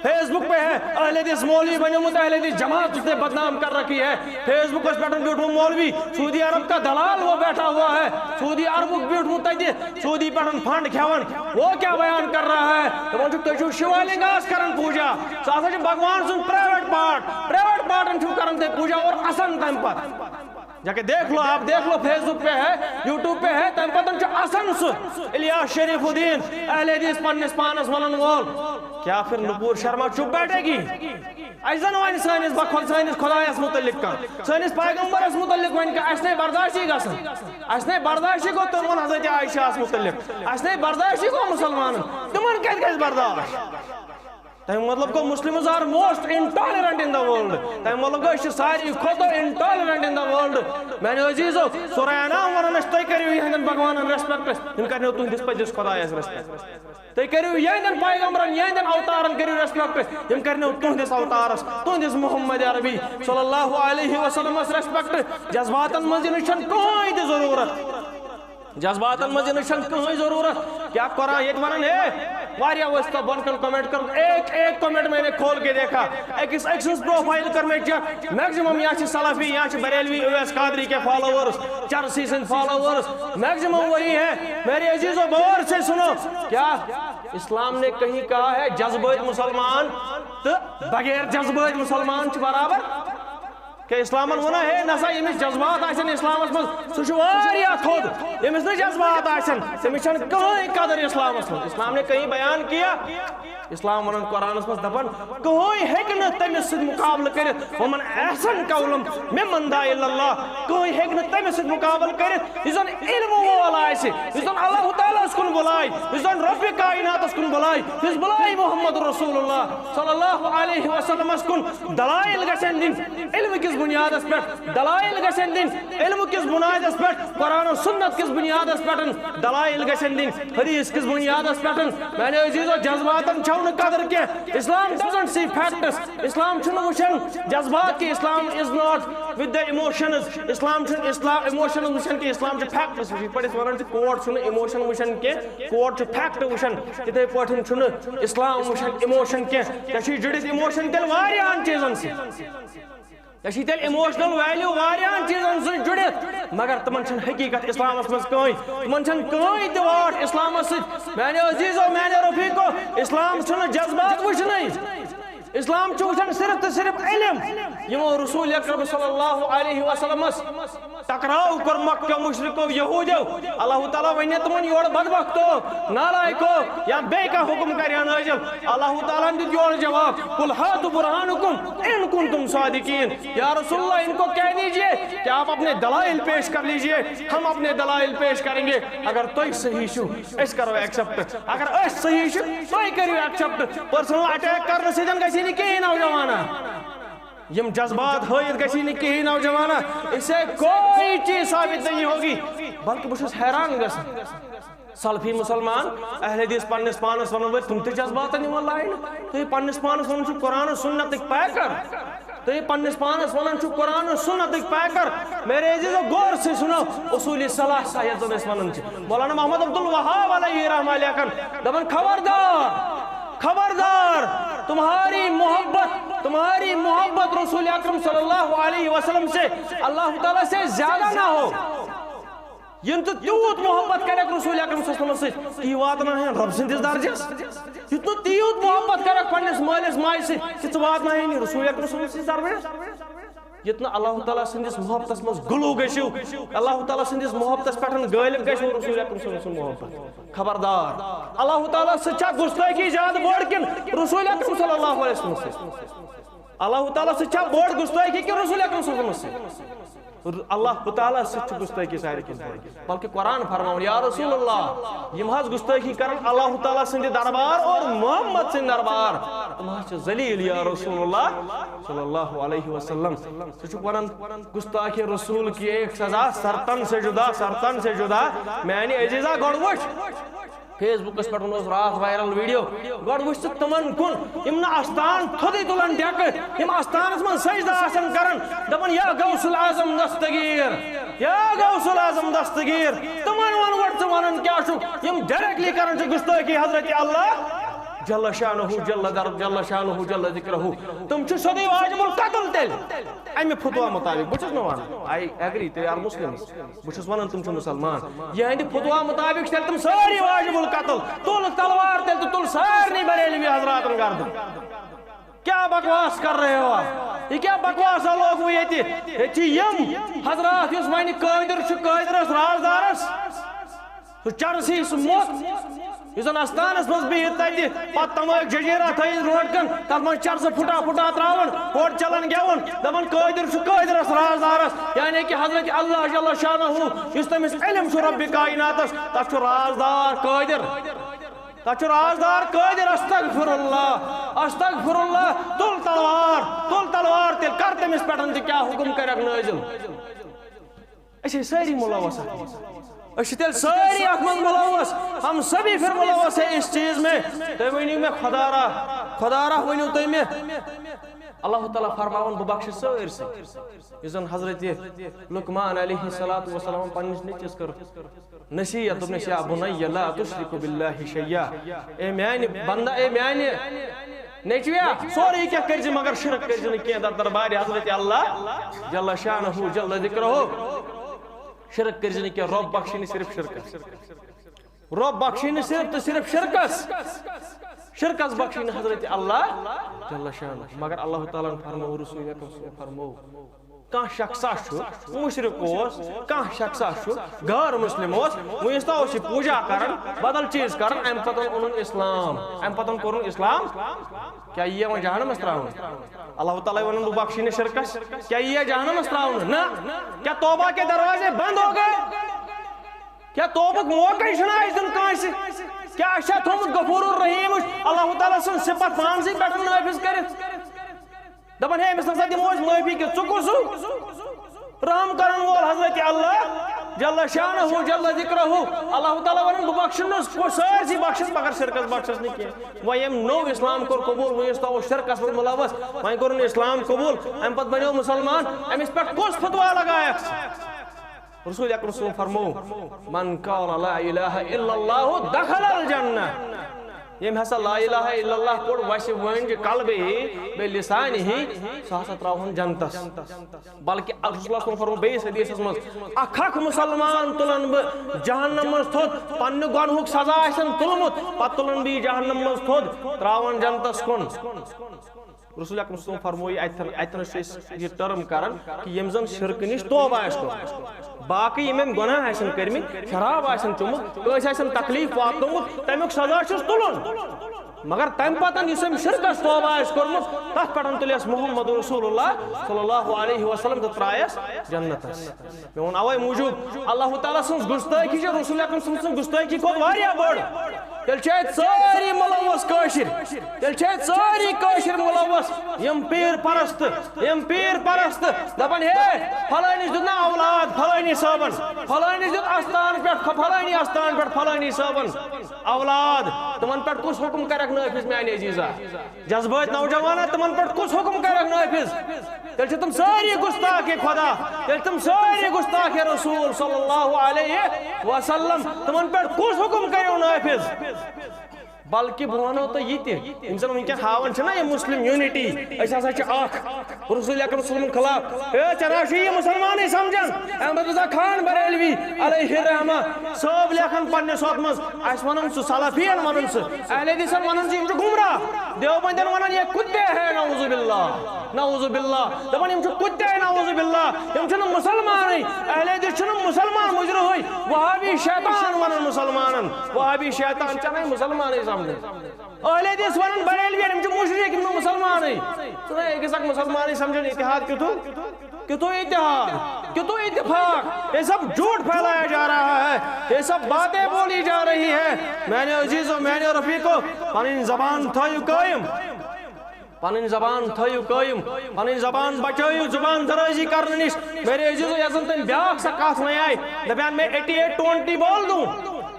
فیس بک پہ ہے، اہل حدیث مولوی بنیومُت، اہل حدیث جماعت اس نے بدنام کر رکھی ہے۔ فیس بکس پٮ۪ٹھ بیوٗٹھمُت مولوی، سعودی عرب کا دلال وہ بیٹھا ہوا ہے، سعودی عربُک بیوٗٹھمُت تتہِ، سعودی پٮ۪ٹھ فنڈ کھٮ۪وان، وہ کیا بیان کر رہا ہے؟ دپان چھُکھ تُہۍ چھِو شیولنگاہس کران پوٗجا، سُہ ہسا چھُ بھگوان سُنٛد پرائیویٹ پارٹ، پرائیویٹ پارٹن چھِو کران تُہۍ پوٗجا اور اسان تمہِ پتہٕ۔ جا کے دیکھ لو، آپ دیکھ لو، فیس بک پہ ہے، یوٹیوب پہ ہے، تمہِ پتہٕ چھُ اسان سُہ الیاس شریف الدین، اہل حدیث پننِس پانس ونان وول۔ کیا پھر نپور شرما چپ بیٹھے گی؟ اسہِ زن ونہِ سٲنِس بخۄد سٲنِس خدایس متعلق کانٛہہ، سٲنِس پیغمبرس متعلق ونہِ کانٛہہ، اسہِ نے برداشی گژھان، اسہِ نے برداشی گوٚو تِمن حضرت عائشہس متعلق، اسہِ نے برداشی گوٚو مسلمانن، تِمن کتہِ گژھِ برداش؟ تمیُک مطلب گوٚو Muslims are most intolerant in the world۔ تمیُک مطلب گوٚو أسۍ چھِ ساروی کھۄتہٕ intolerant in the world۔ میانیو عزیزو، سورہ انعام ونان أسۍ، تُہۍ کٔرِو یِہنٛدٮ۪ن بھگوانن respect، یِم کرنو تُہنٛدِس پٔزِس خدایس respect۔ تُہۍ کٔرِو یِہنٛدٮ۪ن پیغمبرن، یِہنٛدٮ۪ن اوتارن کٔرِو respect، یِم کرنو تُہنٛدِس اوتارس، تُہنٛدِس محمد عربی صلی اللہ علیہ وسلمس respect۔ جذباتن منٛز یِنٕچ چھنہٕ کٕہٕنۍ تہِ ضروٗرت۔ جذباتن منٛز یِنٕچ چھنہٕ کٕہٕنۍ ضروٗرت۔ کیٛاہ قرآن ییٚتہِ ونان، ہے، واریاہ ٲسۍ تۄہہِ بۄن کُن comment کرُن، ایک ایک comment میں نے کھول کے دیکھا، أکِس أکۍ سٕنٛز profile کٔر مےٚ check، maximum یا چھِ سلفی، یا چھِ بریلوی اویس قادری کے followers، چرسی سٕنٛدۍ followers، maximum وہی ہے۔ میرے عزیزو، غور سے سنو، کیا اسلام نے کہیں کہا ہے جذبٲتۍ مسلمان تہٕ بغیر جذبٲتۍ مسلمان چھِ برابر؟ کہ اسلامن ووٚن، ہے نسا، ییٚمِس جذبات آسن اسلامس منٛز، سُہ چھُ واریاہ تھوٚد۔ ییٚمِس نہٕ جذبات آسن، تٔمِس چھنہٕ کٕہٕنۍ قدر اسلامس منٛز۔ اسلام نے کہیں بیان کیا؟ اسلام ونان قرآنس منٛز، دپان، کٕہٕنۍ ہیٚکہِ نہٕ تٔمِس سۭتۍ مُقابلہٕ کٔرِتھ۔ ومن احسن قولا ممن دعا الی اللہ۔ کٕہٕنۍ ہیٚکہِ نہٕ تٔمِس سۭتۍ مُقابلہٕ کٔرِتھ یُس زن علم وول آسہِ، یُس زن اللہ تعالیٰ ہس کُن بُلایہِ، یُس زن رب کائناتس کُن بُلایہِ، یُس بُلایہِ محمد رسول اللہ صلی اللہ علیہ وسلمس کُن۔ دلائل گژھن دِنۍ علم کِس بُنیادس پٮ۪ٹھ، دلائل گژھن دِنۍ علم کِس بُنیادس پٮ۪ٹھ، قرآن و سنت کِس بُنیادس پٮ۪ٹھ دلائل گژھن دِنۍ، حدیث کِس بُنیادس پٮ۪ٹھ۔ میانیو عزیزو، جذباتن چھو نہٕ قدر کینٛہہ۔ Islam doesn't see facts۔ اسلام چھُنہٕ وٕچھان جذبات کہِ، Islam is not with the emotions۔ اسلام چھُنہٕ اسلام emotions وٕچھان کہِ، اسلام چھُ facts وٕچھان۔ یِتھ پٲٹھۍ أسۍ ونان چھِ، court چھُنہٕ emotion وٕچھان کینٛہہ، court چھُ fact وٕچھان۔ تِتھے پٲٹھۍ چھُنہٕ اسلام وٕچھان emotion کینٛہہ۔ ژےٚ چھُے جُڑِتھ emotion تیٚلہِ واریاہن چیٖزن سۭتۍ۔ ژےٚ چھُے تیٚلہِ emotional value واریاہن چیٖزن سۭتۍ جُڑِتھ، مگر تِمن چھنہٕ حقیٖقت اسلامس منٛز کٕہٕنۍ، تِمن چھنہٕ کٕہٕنۍ تہِ واٹھ اسلامس سۭتۍ۔ میانیو عزیزو، میانیو رفیقو، اسلام چھُنہٕ جذبات وٕچھنٕے۔ اسلام چھُ وٕچھان صرف تہٕ صرف علم۔ یِمو رسول اکرم صلی اللہ علیہ وسلمس ٹکراو کوٚر مکہ مشرکو یہودیو۔ اللہ تعالیٰ ونہِ تِمن، یورٕ بدبختو، نالائکو، یا بیٚیہِ کانٛہہ حکم کرِ ہا نٲزِل۔ اللہ تعالیٰ ہن دیُت یورٕ جواب، قل ہاتوا برہانکم ان کنتم صادقین۔ یا رسول اللہ، ان کو کہہ دیجئے کہ آپ اپنے دلائل پیش کر لیجئے، ہم اپنے دلائل پیش کریں گے۔ اگر تُہۍ صحیح چھِو، أسۍ کرو accept۔ اگر أسۍ صحیح چھِ، تُہۍ کٔرِو accept۔ Personal attack کرنہٕ سۭتۍ گژھِ نہٕ کِہیٖنۍ نوجوانا۔ یِم جذبات ہٲیِتھ گژھی نہٕ کِہیٖنۍ نوجوانا، اس سے کوئی چیز ثابت نہیں ہوگی۔ بلکہ بہٕ چھُس حیران گژھان، سلفی مسلمان، اہل حدیث پننِس پانس ونان وٲلۍ، تِم تہِ جذباتن یِوان لاینہٕ۔ تُہۍ پننِس پانس ونان چھِو قرآن و سنتٕکۍ پیکر، تُہۍ پننِس پانس ونان چھِو قرآن و سنتٕکۍ پیکر۔ میرے عزیزو، غور سے سنو، اصول ثلاثہ یتھ زن أسۍ ونان چھِ، مولانا محمد عبد الوہاب علیہ رحمہ لیکھان، دپان، خبردار، خبردار، تمہاری محبت، تمہاری محبت رسول اکرم صلی اللہ علیہ وسلم سے، اللہ تعالیٰ سے زیادہ نہ ہو۔ یِم تہٕ تیوٗت محبت کرکھ رسول اکرم صلی اللہ علیہ وسلم سۭتۍ، کہِ یہِ واتناوہن رۄب سٕنٛدِس درجس۔ یُتھ نہٕ تیوٗت محبت کرکھ پننِس مٲلِس ماجہِ سۭتۍ، کہِ ژٕ واتناوہن یہِ رسول اکرم صلی اللہ علیہ وسلم سٕنٛدِس درجس۔ یُتھ نہٕ اللہ تعالیٰ سٕنٛدِس محبتس منٛز غلو گٔژھِو، اللہ تعالیٰ سٕنٛدِس محبتس پٮ۪ٹھ غٲلب گژھِ رسول اکرم صلی اللہ علیہ وسلم محبت۔ خبردار، اللہ تعالیٰ سۭتۍ چھا گستٲخی زیادٕ بٔڑ کِنہٕ رسول اکرم صلی اللہ علیہ وسلم سۭتۍ؟ اللہ تعالیٰ سۭتۍ چھا بٔڑ گستٲخی کِنہٕ رسول اکرم صلی اللہ علیہ وسلم سۭتۍ؟ اللہ تعالیٰ سۭتۍ چھِ گستٲخی ساروی کھۄتہٕ بٔڑ۔ بلکہ قرآن فرماوان، یا رسول اللہ، یِم حظ گستٲخی کرن اللہ تعالیٰ سٕنٛدِ دربار اور محمد سٕنٛدِ دربار، تِم حظ چھِ ذلیل یا رسول اللہ صلی اللہ علیہ وسلم۔ سُہ چھُکھ ونان، گستاخ رسول کی ایک سزا سرتن سے جدا، سرتن سے جدا۔ میانہِ عزیزا، گۄڈٕ وٕچھ، فیس بُکس پٮ۪ٹھ اوس راتھ وائرل ویڈیو۔ گۄڈٕ وٕچھ ژٕ تِمن کُن، یِم نہٕ استان تھوٚدُے تُلان ڈیکہٕ، یِم استانس منٛز سجدٕ آسان کران، دپان، یا غوث الاعظم دستگیر، یا غوث الاعظم دستگیر۔ تِمن وَن گۄڈٕ، ژٕ ونان کیٛاہ چھُکھ؟ یِم ڈائریکٹلی کران چھِ گستٲخی حضرت اللہ جل شانہ، جل در-، جل شانہ، جل ذکرہ۔ تِم چھِ سیوٚدُے واجب القتل تیٚلہِ۔ امہِ فتوا مطابق، بہٕ چھُس نہٕ ونان، I agree، they are Muslims۔ بہٕ چھُس ونان، تِم چھِ مسلمان۔ یِہنٛدِ فتوا مطابق چھِ تیٚلہِ تِم سٲری واجب القتل۔ تُل تلوار تیٚلہِ تہٕ تُل سارنٕے بریلوی حضراتن گردن۔ کیا بکواس کر رہے ہو آپ؟ یہ کیا بکواس لوگ وہ ییٚتہِ؟ ییٚتہِ چھِ یِم حضرات، یُس وۄنۍ قٲدر چھُ، قٲدرس رازدارس، سُہ چرسی، سُہ موٚت، یُس زن استانس منٛز بِہِتھ تتہِ پتہٕ تمٲکۍ ججیرہ تھٲیِتھ برونٛٹھ کن، تتھ منٛز چرسہٕ پھُٹا پھُٹا تراوان، ہورٕ چلان گٮ۪وُن، دپان، قٲدر چھُ قٲدرس رازدارس، یعنی کہ حضرت اللہ جل شانہ، یُس تٔمِس علم چھُ رب کائناتس، تتھ چھُ رازدار قٲدر، تتھ چھُ رازدار قٲدر۔ استغفر اللہ، استغفر اللہ۔ تُل تلوار، تُل تلوار، تیٚلہِ کر تٔمِس پٮ۪ٹھ تہِ کیٛاہ حُکم کرکھ نٲزِل؟ أسۍ ہے سٲری مُلوث اَتھ منٛز۔ أسۍ چھِ تیٚلہِ سٲری اَتھ منٛز مُلوث۔ ہم سبھی پھر مُلوث ہے اس چیز میں۔ تُہۍ ؤنِو مےٚ، خۄدا را، خۄدا را ؤنِو تُہۍ مےٚ۔ اللہ تعالیٰ فرماوان، بہٕ بخشہٕ سٲرسٕے۔ یُس زن حضرت لقمان علیہ الصلوۃ والسلام پننِس نیٚچوِس کٔر نصیحت، دوٚپنَس، یا بنی لا تشرک باللہ شیئا۔ اے میانہِ بندہ، اے میانہِ نیٚچویا، سورُے کینٛہہ کٔرۍ زِ، مگر شرک کٔرۍ زِ نہٕ کینٛہہ۔ در دربارِ حضرت اللہ جل شانہ جل ذکرہ، شرک کٔرۍ زِ نہٕ کینٛہہ۔ رۄب بخشی نہٕ صرف شرکس، رۄب بخشی نہٕ صرف تہٕ صرف شرکس، شرکس بخشی نہٕ حضرت اللہ جل شانہ۔ مگر اللہ تعالیٰ ہن فرموو، رسول اکرم صلی اللہ علیہ وسلم فرموو، کانٛہہ شخصا چھُ، مشرک اوس، کانٛہہ شخصا چھُ، غٲر مسلم اوس، وۄنۍ یُس تۄہہِ اوس یہِ پوٗجا کران، بدل چیٖز کران، امہِ پتہٕ اوٚنُن اسلام، امہِ پتہٕ کوٚرُن اسلام، کیٛاہ یہِ یِوان جہنمس تراونہٕ؟ اللہ تعالیٰ ونان، بہٕ بخشی نہٕ شرکس، کیٛاہ یہِ یِیہِ جہنمس تراونہٕ؟ نہ۔ کیا توبہ کے دروازے بند ہو گئے؟ کیا توبُک موقعے چھُنہٕ اَسہِ دیُن کٲنٛسہِ؟ کیا اَسہِ چھا تھوٚومُت غفور الرحیم؟ اللہ تعالیٰ سٕنٛز صفت پانسٕے پٮ۪ٹھ نافذ کٔرِتھ؟ دپان، ہے، أمِس نسا دِمو أسۍ معٲفی کہِ ژٕ کُس ہیوٗ؟ رحم کرن وول حضرت اللہ جل شانہ جل ذکرہ۔ اللہ تعالیٰ ونان، بہٕ بخشنس، کو سٲرسٕے بخشس، مگر شرکس بخشس نہٕ کینٛہہ۔ وۄنۍ ییٚمۍ نوٚو اسلام کوٚر قبول، وۄنۍ یُس تۄہہِ اوس شرکس منٛز مُلوث، وۄنۍ کوٚرُن اسلام قبول، امہِ پتہٕ بنیو مسلمان، أمِس پٮ۪ٹھ کُس فتوا لگایکھ؟ رسول اکرم صلی اللہ علیہ وسلم فرموو، من قال لا الہ الا اللہ دخل الجنہ۔ ییٚمۍ ہسا لا الہ الا اللہ پوٚر وسہِ وٲنجہِ قلبہِ ہی بیٚیہِ لسانہِ ہی، سُہ ہسا تراوہون جنتس۔ بلکہ رسول اللہ صلی اللہ علیہ وسلم فرموو بیٚیِس حدیثس منٛز، اکھ اکھ مسلمان تُلن بہٕ جہنم منٛز تھوٚد، پننہِ گۄنہُک سزا آسن تُلمُت، پتہٕ تُلن بہٕ یہِ جہنم منٛز تھوٚد، تراوان جنتس کُن۔ رسول اکرم صلی اللہ علیہ وسلم فرموو یہِ اتٮ۪ن، اتٮ۪ن چھِ أسۍ یہِ ٹرم کران کہِ ییٚمۍ زن شرکہٕ نِش توبہٕ آسہِ کوٚرمُت، باقٕے یِم أمۍ گۄناہ آسن کٔرمٕتۍ، شراب آسن چوٚمُت، کٲنٛسہِ آسن تکلیف واتنومُت، تمیُک سزا چھُس تُلُن۔ مگر تمہِ پتہٕ یُس أمۍ شرکس توبہٕ آسہِ کوٚرمُت، تتھ پٮ۪ٹھ تُلٮ۪س محمد رسول اللہ صلی اللہ علیہ وسلم تہٕ ترٛایس جنتس۔ مےٚ ووٚن اوے موٗجوٗب، اللہ تعالیٰ سٕنٛز گُستٲخی چھِ رسول اکرم صلی اللہ علیہ وسلم سٕنٛز گُستٲخی کھۄتہٕ واریاہ بٔڑ۔ تیٚلہِ چھِ اَتہِ سٲری مُلوث کٲشِرۍ۔ تیٚلہِ چھِ اَتہِ سٲری کٲشِرۍ مُلوث، یِم پیٖر پرست، یِم پیٖر پرست دَپان، ہے، فلٲنِس دیُت نہ اولاد فلٲنی صٲبن، فلٲنِس دیُت اَستان پٮ۪ٹھ، فلٲنی اَستان پٮ۪ٹھ فلٲنی صٲبن اولاد۔ تِمن پٮ۪ٹھ کُس حُکُم کرکھ نٲفِذ، میانہِ عزیزا؟ جذبٲتۍ نوجوانا، تِمن پٮ۪ٹھ کُس حُکُم کرکھ نٲفِذ؟ تیٚلہِ چھِ تِم سٲری گُستاخِ خۄدا، تیٚلہِ تِم سٲری گُستاخِ رسول صلی اللہ علیہ وسلم، تِمن پٮ۪ٹھ کُس حُکُم کٔرِو نٲفِذ؟ بلکہ بہٕ وَنو تۄہہِ یہِ تہِ، یِم زَن وٕنکٮ۪ن ہاوان چھِنہ یہِ مسلم یوٗنٹی، أسۍ ہسا چھِ اکھ، رسول اکرم صلی اللہ علیہ وسلم خلاف۔ ہے، ژےٚ نہ چھُے یہِ مُسلمانٕے سمجھان۔ احمد رضا خان بریلوی علیہ الرحمہ صٲب لیکھان پننِس ہۄتھ منٛز، اَسہِ وَنان سُہ، سلفیَن وَنان سُہ، اہل حدیثن وَنان سُہ، یِم چھِ گمراہ۔ دیوبندین وَنان یہ کتے ہیں، نعوذ باللہ، نعوذ باللہ۔ دَپان یِم چھِ کتے، نعوذ باللہ، یِم چھِنہٕ مُسلمانٕے۔ اہل حدیث چھِنہٕ مُسلمان مُجرمٕے، وہابی شیطان وَنان مُسلمانن، وہابی شیطان، ژےٚ نَے مُسلمانٕے سمجھان۔ اہل حدیث ونان بریلوی، یِم چھِ مشرک، یِم نہٕ مُسلمانٕے۔ ژٕ نَے أکِس اکھ مُسلمانٕے سمجھان۔ اتحاد کیُتھ ہو؟ کیُتھ ہو اتحاد؟ کیُتھ ہو اتفاق؟ یہ سب جھوٹ پھیلایا جا رہا ہے، یہ سب باتیں بولی جا رہی ہے۔ میانیو عزیزو، میانیو رفیقو، پنٕنۍ زبان تھٲیِو قٲیِم۔ پنٕنۍ زبان تھٲیِو قٲیِم، پنٕنۍ زبان بچٲیِو زبان درٲزی کرنہٕ نِش۔ میرے عزیزو، یۄس زن تٔمۍ بیٛاکھ سۄ کتھ ونیاے، دپیان میں ایٹی ایٹ ٹوینٹی بول دوں۔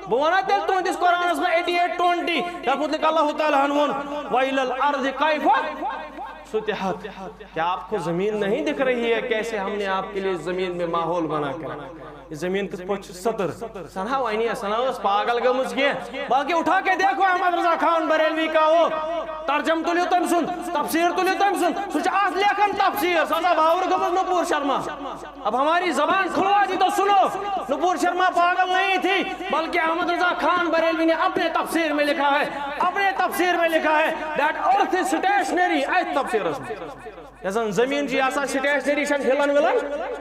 بہٕ ونہٕ تیٚلہِ تُہنٛدِس قرآنس منٛز ایٹی ایٹ ٹوینٹی، یتھ متعلق اللہ تعالیٰ ہن ووٚن، وَإِلَى الْأَرْضِ كَيْفَ سُطِحَتْ۔ کیا آپ کو زمین نہیں دکھ رہی ہے؟ کیسے ہم نے آپ کے لیے زمین میں ماحول بنا کر یہ زمین کِتھ پٲٹھۍ چھِ سٔتٕر؟ سۄ نہ وَنہِ، سۄ نہ ٲس پاگل گٔمٕژ کینٛہہ۔ بلکہ اٹھا کے دیکھو احمد رضا خان بریلوی کا وہ ترجم تُلِو تٔمۍ سُنٛد، تفسیٖر تُلِو تٔمۍ سُنٛد، سُہ چھُ اَتھ لیکھان تفسیٖر، سۄ ٲسا باور گٔمٕژ نوپور شرما؟ اب ہماری زبان کھلوا دی تو سنو، نوپور شرما پاگل نہیں تھی، بلکہ احمد رضا خان بریلوی نے اپنے تفسیر میں لکھا ہے، اپنے تفسیر میں لکھا ہے، that earth is stationary، اتھ تفسیرس منٛز۔ یۄس زن زمین چھِ، یہِ آسان سٹیشنری، یہِ چھنہٕ ہلان ولان،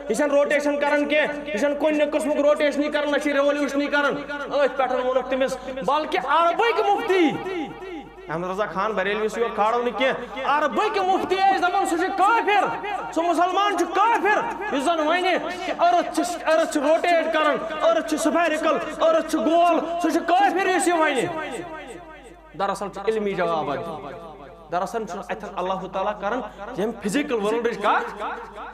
یہِ چھنہٕ روٹیشن کران کینٛہہ، یہِ چھنہٕ کُنہِ قٕسمُک روٹیشنٕے کران، نہ چھِ ریولیوشنٕے کران۔ أتھۍ پٮ۪ٹھ ووٚنُکھ تٔمِس، بلکہِ عربٕکۍ مُفتی، احمد رضا خان بریلوی سُہ یوت کھالو نہٕ کینٛہہ، عربٕکۍ مُفتی ٲسۍ دپان سُہ چھُ کٲفِر، سُہ مُسلمان چھُ کٲفِر، یُس زن ونہِ کہِ ارتھ چھِ، ارتھ چھِ روٹیٹ کران، ارتھ چھِ سفیرکل، ارتھ چھُ گول، سُہ چھُ کٲفِر یُس یہِ ونہِ۔ دراصل چھُ علمی جواب اتہِ۔ دراصل چھُنہٕ اتٮ۪ن اللہ تعالیٰ کران ییٚمہِ فزیکل ورلڈٕچ کتھ،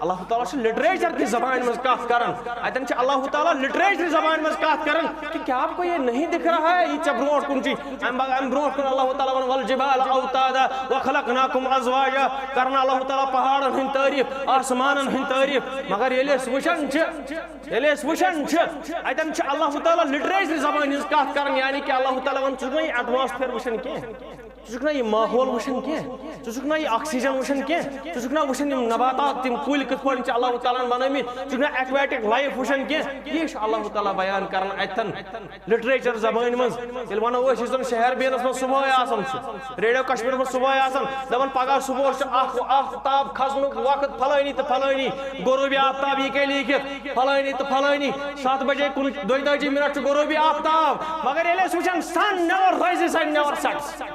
اللہ تعالیٰ چھُ لٹریچر کہِ زبانہِ منٛز کتھ کران۔ اتٮ۪ن چھُ اللہ تعالیٰ لٹریچر زبانہِ منٛز کتھ کران کہ کیا آپ کو یہ نہیں دکھ رہا ہے، یہ ژےٚ برونٛٹھ کُن چھُ۔ امہِ با-، امہِ برونٛٹھ کُن اللہ تعالیٰ ونان، "والجبال اوتادا وخلقناکم ازواجا"، کران اللہ تعالیٰ پہاڑن ہٕنٛدۍ تعریف، آسمانن ہٕنٛدۍ تعریف۔ مگر ییٚلہِ أسۍ وٕچھان چھِ، ییٚلہِ أسۍ وٕچھان چھِ، اتٮ۪ن چھُ اللہ تعالیٰ لٹریچر زبانہِ ہٕنٛز کتھ کران، یعنی کہ اللہ تعالیٰ ونان، "ژٕ چھُکھ نہ یہِ ایٹماسفیر وٕچھان کینٛہہ؟" ژٕ چھُکھ نہ یہِ ماحول وٕچھان کینٛہہ؟ ژٕ چھُکھ نہ یہِ آکسیجن وٕچھان کینٛہہ؟ ژٕ چھُکھ نہ وٕچھان یِم نباتات، تِم کُلۍ کِتھ پٲٹھۍ چھِ اللہ تعالیٰ ہن بنٲومٕتۍ؟ ژٕ چھُکھ نہ ایکویٹک لایف وٕچھان کینٛہہ؟ یہِ چھُ اللہ تعالیٰ بیان کران اتٮ۪ن لٹریچر زبٲنۍ منٛز۔ ییٚلہِ ونو أسۍ، یُس زن شہر بینس منٛز صبحٲے آسان چھُ، ریڈیو کشمیر منٛز صبحٲے آسان، دپان پگاہ صبحس چھُ اکھ آفتاب کھسنُک وقت، فلٲنی تہٕ فلٲنی، غروبی آفتاب یہِ کیٛاہ لیٖکھِتھ، فلٲنی تہٕ فلٲنی، ستھ بجے کُن دۄیتٲجی منٹ چھُ غروبی آفتاب۔ مگر ییٚلہِ أسۍ وٕچھان، sun never rises and never sets۔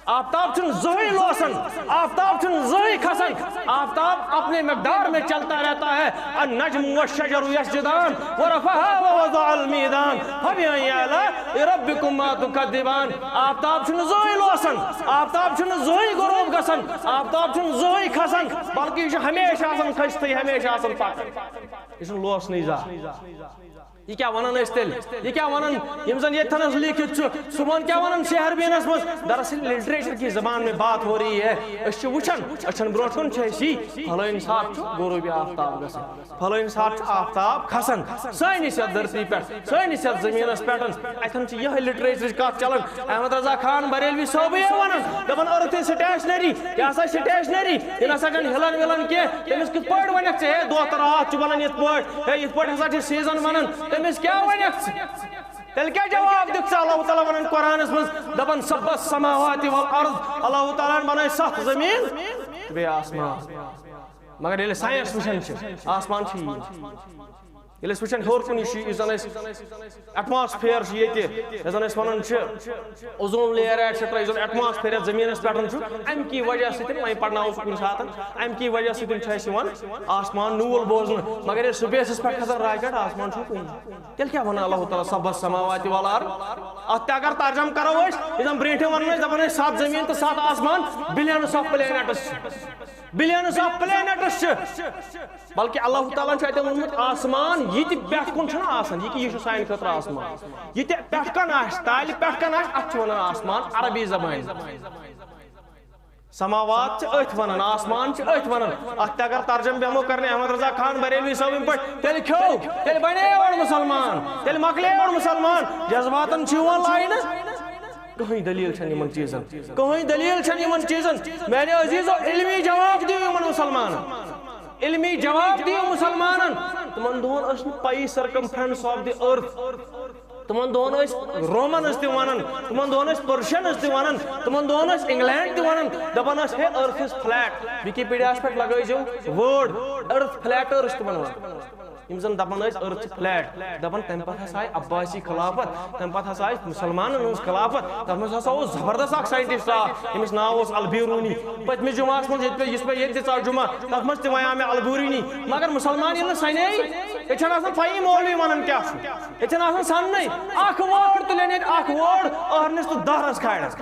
آفتاب چھُنہٕ زٕہٕے لوسان، آفتاب چھُنہٕ زٕہٕے کھسان، آفتاب اپنے مقدار میں چلتا رہتا ہے۔ النجم والشجر يسجدان ورفعها ووضع الميزان فبأي آلاء ربكما تكذبان۔ آفتاب چھُنہٕ زٕہٕے لوسان، آفتاب چھُنہٕ زٕہٕے غروب گژھان، آفتاب چھُنہٕ زٕہٕے کھسان، بلکہِ یہِ چھُ ہمیشہِ آسان کھٔسۍتھٕے، ہمیشہِ آسان پکان۔ یہِ چھُنہٕ لوسنٕے زانٛہہ۔ یہِ کیٛاہ ونان أسۍ تیٚلہِ؟ یہِ کیٛاہ ونان یِم زن ییٚتھنس لیٖکھِتھ چھُ؟ صُبحن کیٛاہ ونان شہر بینس منٛز؟ دراصل لٹریچر کی زبان میں بات ہو رہی ہے۔ أسۍ چھِ وٕچھان، أچھن برونٛٹھ کُن چھِ أسۍ یی، فلٲنۍ ساتہٕ چھُ غروبی آفتاب گژھان، فلٲنۍ ساتہٕ چھُ آفتاب کھسان۔ سٲنِس یتھ دھرتی پٮ۪ٹھ، سٲنِس یتھ زٔمیٖنس پٮ۪ٹھ، اتھن چھِ یِہے لٹریچرٕچ کتھ چلان۔ احمد رضا خان بریلوی صٲبٕے یہِ ونان، دپان، "ارتھ از سٹیشنری"، یہِ ہسا چھِ سٹیشنری، یہِ نسا گژھِ ہلان ملان کینٛہہ۔ تٔمِس کِتھ پٲٹھۍ ونکھ ژےٚ، ہے، دۄہ تہٕ راتھ چھُ ونان یِتھ پٲٹھۍ، ہے، یِتھ پٲٹھۍ ہسا چھِ سیزن ونان، تٔمِس کیٛاہ ونکھ ژٕ؟ تیٚلہِ کیٛاہ جواب دِکھ ژٕ؟ اللہ تعالیٰ ونان قرآنس منٛز، دپان، "سبح السماوات والارض"، اللہ تعالیٰ ہن بنٲے ستھ زٔمیٖن تہٕ بیٚیہِ آسمان۔ مگر ییٚلہِ ساینس وٕچھان چھِ، آسمان چھُ یی۔ ییٚلہِ أسۍ وٕچھان ہیوٚر کُن، یہِ چھُ، یُس زن أسۍ ایٹماسفیر چھُ ییٚتہِ، یۄس زن أسۍ ونان چھِ اوزون لیئر، ایٹسٹرا، یُس زن ایٹماسفیر یتھ زٔمیٖنس پٮ۪ٹھ چھُ، امہِ کی وجہ سۭتۍ، وۄنۍ پرناوو سُہ کُنہِ ساتہٕ، امہِ کی وجہ سۭتۍ چھُ اسہِ یِوان آسمان نوٗل بوزنہٕ۔ مگر ییٚلہِ سپیسس پٮ۪ٹھ کھسان راکٹ، آسمان چھُنہٕ کُنہِ۔ تیٚلہِ کیٛاہ ونان اللہ تعالیٰ، "سبح السماوات والارض"؟ اتھ تہِ اگر ترجمہٕ کرو أسۍ، یہِ زن برٛونٛٹھے ونان ٲسۍ، دپان ٲسۍ، ستھ زٔمیٖن تہٕ ستھ آسمان، billions of planets چھِ، billions of planets چھِ۔ بلکہِ اللہ تعالیٰ ہن چھُ اتٮ۪ن ووٚنمُت، آسمان یہِ تہِ پٮ۪ٹھ کُن چھُنہٕ آسان، یہِ کہِ یہِ چھُ سانہِ خٲطرٕ آسمان۔ یہِ تہِ پٮ۪ٹھ کن آسہِ، تالہِ پٮ۪ٹھ کن آسہِ، اتھ چھِ ونان آسمان عربی زبانہِ منٛز۔ سماوات چھِ أتھۍ ونان، آسمان چھِ أتھۍ ونان۔ اتھ تہِ اگر ترجمہٕ بیٚہمو کرنہِ احمد رضا خان بریلوی صٲبٕنۍ پٲٹھۍ، تیٚلہِ کھیوٚو، تیٚلہِ بنے یور مُسلمان، تیٚلہِ مۄکلے یور مُسلمان۔ جذباتن چھُ یِوان لاینہٕ۔ کٕہٕنۍ دٔلیٖل چھَنہٕ یِمَن چیٖزَن۔ کٕہٕنۍ دٔلیٖل چھَنہٕ یِمَن چیٖزَن۔ میٛانیو عزیٖزو، علمی جواب دِیِو یِمَن مُسلمانَن۔ علمی جواب دِیِو مُسلمانَن۔ تِمَن دۄہَن ٲس نہٕ پَیی circumference of the earth۔ تِمَن دۄہَن ٲسۍ Romans تہِ وَنان، تِمَن دۄہَن ٲسۍ Persians تہِ وَنان، تِمَن دۄہَن ٲسۍ England تہِ وَنان۔ دَپان ٲسۍ، "ہے، earth is flat۔" Wikipedia-s پٮ۪ٹھ لَگٲیزیو word، earth flat earth تِمَن وَنان۔ یِم زَن دَپان ٲسۍ earth چھِ flat، دَپان تَمہِ پَتہٕ ہسا آیہِ عباسی خلافت، تَمہِ پَتہٕ ہسا آیہِ مُسلمانَن ہٕنٛز خلافت۔ تَتھ منٛز ہسا اوس زبردست اَکھ scientist آ، ییٚمِس ناو اوس البیرونی۔ پٔتمِس جُمعَس منٛز ییٚتہِ پٮ۪ٹھ، یُس مےٚ ییٚتہِ دِژاو جُمعہ، تَتھ منٛز تہِ وَنیٛاو مےٚ البیرونی۔ مگر مُسلمان ییٚلہِ نہٕ سَنے، ییٚتہِ چھَنہٕ آسان پَیی مولوی وَنان کیٛاہ چھُ، ییٚتہِ چھَنہٕ آسان سَننٕے۔ اَکھ word تُلن ییٚتہِ، اَکھ word ٲہرنِس تہٕ دَہرَس کھالٮ۪س۔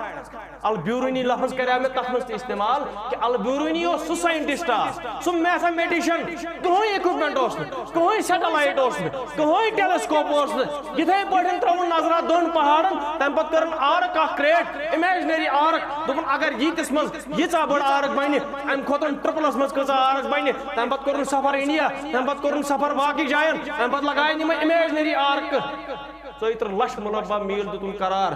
البیرونی لفظ کریٛاو مےٚ تَتھ منٛز تہِ استعمال کہِ البیرونی اوس سُہ scientist آ، سُہ mathematician، کٕہٕنۍ equipment اوس نہٕ، کٕہٕنۍ satellite اوس نہٕ، کٕہٕنۍ telescope اوس نہٕ۔ یِتھَے پٲٹھۍ ترٛٲوٕن نظرا دۄن پہاڑن، تَمہِ پَتہٕ کٔرٕن arc اَکھ create، imaginary arc، دوٚپُن، اگر ییٖتِس منٛز ییٖژاہ بٔڑ arc بَنہِ، اَمہِ کھۄتہٕ triple-س منٛز کۭژاہ arc بَنہِ؟ تَمہِ پَتہٕ کوٚرُن سفر India، تَمہِ پَتہٕ کوٚرُن سفر باقٕے جایَن، تَمہِ پَتہٕ لگایَن یِمَے imaginary arc۔ ژۄیہِ ترٕٛہ لچھ مربع میٖل دیُتُن قرار،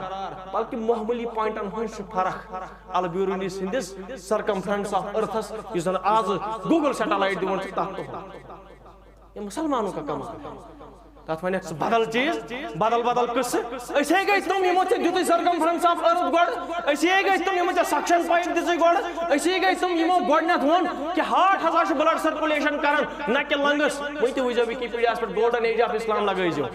بلکہِ معموٗلی point-ن ہٕنٛز چھِ فرق البیرونی سٕنٛدِس circumference of earth-س، یُس زن آز Google satellite دِوان چھُ تتھ تُہُن۔ یہ مسلمانوں کا کمال۔ تتھ ونکھ ژٕ بدل چیز، بدل بدل قصہٕ۔ أسے گٔے تِم یِمو ژےٚ دیُتُے circumference of earth گۄڈٕ، أسے گٔے تِم یِمو ژےٚ suction pipe دِژٕے گۄڈٕ، أسے گٔے تِم یِمو گۄڈٕنیتھ ووٚن کہِ heart ہسا چھُ blood circulation کران، نہ کہِ lungs۔ وۄنۍ تہِ وٕچھزیو Wikipedia-ہس پٮ۪ٹھ Golden Age of Islam لگٲیزیو۔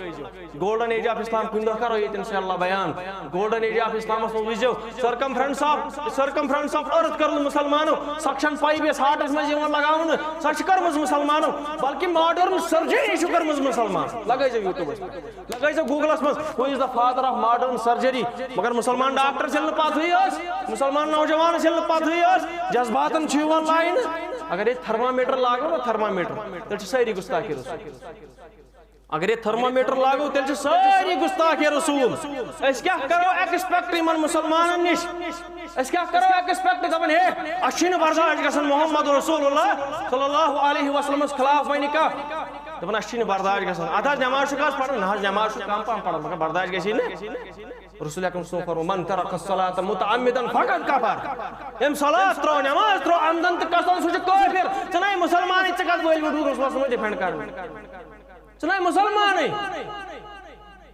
Golden Age of Islam کُنہِ دۄہ کرو ییٚتہِ انشاءاللہ بیان۔ Golden Age of Islam-س منٛز وٕچھزیو، circumference of، circumference of earth کٔرٕن مُسلمانو، suction pipe یۄس heart-س منٛز یِوان لگاونہٕ، سۄ چھِ کٔرمٕژ مُسلمانو، بلکہِ modern surgery چھِ کٔرمٕژ مُسلمان۔ لگٲیزیو YouTube-س پٮ۪ٹھ، لگٲیزیو Google-س منٛز، who is the father of modern surgery؟ مگر مُسلمان doctor-س ییٚلہِ نہٕ پتہٕے ٲس، مُسلمان نوجوانَس ییٚلہِ نہٕ پتہٕے ٲس، جذباتن چھُ یِوان لاینہٕ۔ اگر ییٚتہِ thermometer لاگو نا، thermometer، تیٚلہِ چھِ سٲری گُستاخی رسول۔ اگر یہِ thermometer لاگو، تیٚلہِ چھِ سٲری گُستاخ رسول۔ أسۍ کیٛاہ کرو expect یِمن مُسلمانن نِش؟ أسۍ کیٛاہ کرو expect؟ دَپان، ہے، اَسہِ چھُے نہٕ برداش گژھان محمد رسول اللہ صلی اللہ علیہ وسلمس خلاف وَنہِ کانٛہہ۔ دَپان، اَسہِ چھُے نہٕ برداش گژھان۔ اَدٕ حظ، نٮ۪ماز چھُکھ حظ پَران؟ نہ حظ، نٮ۪ماز چھُ کَم پَہَم پَران، مگر برداش گژھی نہٕ۔ رسول اکرم صلی اللہ علیہ وسلم فرموو، "من ترک الصلاۃ متعمدا فقد کفر۔" ییٚمۍ صلات ترٲو، نٮ۪ماز ترٲو عمدن تہٕ قصدن، سُہ چھُ کٲفِر۔ ژٕ نَے مُسلمانٕے، ژٕ کَتھ وٲلۍ وُٹھ رسول صلی اللہ علیہ وسلم defend کرنہٕ؟ ژٕ نَے مُسلمانٕے۔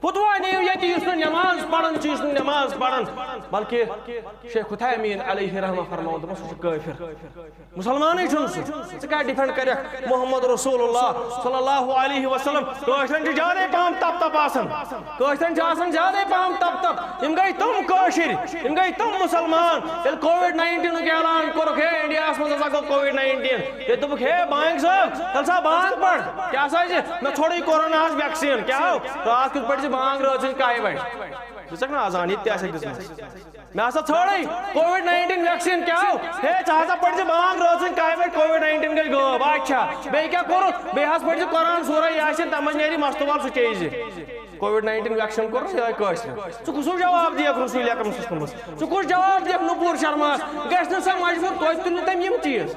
فتوا نِیِو ییٚتہِ، یُس نہٕ نٮ۪ماز پران چھُ، یُس نہٕ نٮ۪ماز پران، بلکہِ شیخ عثیمین علیہ رحمہ فرماوان، دوٚپُن، سُہ چھُ کٲفِر۔ مُسلمانٕے چھُنہٕ سُہ۔ ژٕ کیٛاہ defend کَرَکھ محمد رسول اللہ صلی اللہ علیہ وسلم؟ کٲشرٮ۪ن چھُ زیادَے پَہَم تَپ تَپ آسان۔ کٲشرٮ۪ن چھُ آسان زیادَے پَہَم تَپ تَپ۔ یِم گٔے تِم کٲشِرۍ، یِم گٔے تِم مُسلمان۔ ییٚلہِ کووِڈ nineteen-ُک اعلان کوٚرُکھ، ہے، انڈیاہَس منٛز ہسا گوٚو کووِڈ nineteen، ییٚلہِ دوٚپُکھ، ہے، بانٛگۍ صٲب، تیٚلہِ سا بانٛگ پَر۔ کیٛاہ سا چھِ؟ مےٚ ژھوٚرُے کوروناہَس vaccine۔ کیٛاہ ہو؟ راتھ کیُتھ پٔرۍ زِ بانٛگ رٲژ ہٕنٛزِ کاہہِ بَجہِ۔ دِژَکھ نہ اذان، ییٚتہِ تہِ آسہِ دِژمٕژ۔ مےٚ ہسا ژھٲرٕے کووِڈ nineteen vaccine۔ کیٛاہ ہو؟ ہے، ژٕ ہسا پٔرۍ زِ بانٛگ رٲژ ہٕنٛزِ کاہہِ بَجہِ، کووِڈ nineteen گٔے غٲب۔ اچھا، بیٚیہِ کیٛاہ کوٚرُتھ؟ بیٚیہِ حظ پٔرۍ زِ قرآن سورہ یاسین، تَتھ منٛز نیرِ مستوال، سُہ چیٚیہِ زِ۔ کووِڈ nineteen vaccine کوٚر نہ یِہوٚے کٲشرٮ۪ن۔ ژٕ کُس ہیوٗ جواب دِیَکھ رسول اکرم صلی اللہ علیہ وسلمس؟ ژٕ کُس جواب دِیَکھ نوپور شرماہَس؟ گژھِ نہٕ سا مجبوٗر، توتہِ تُل نہٕ تٔمۍ یِم چیٖز۔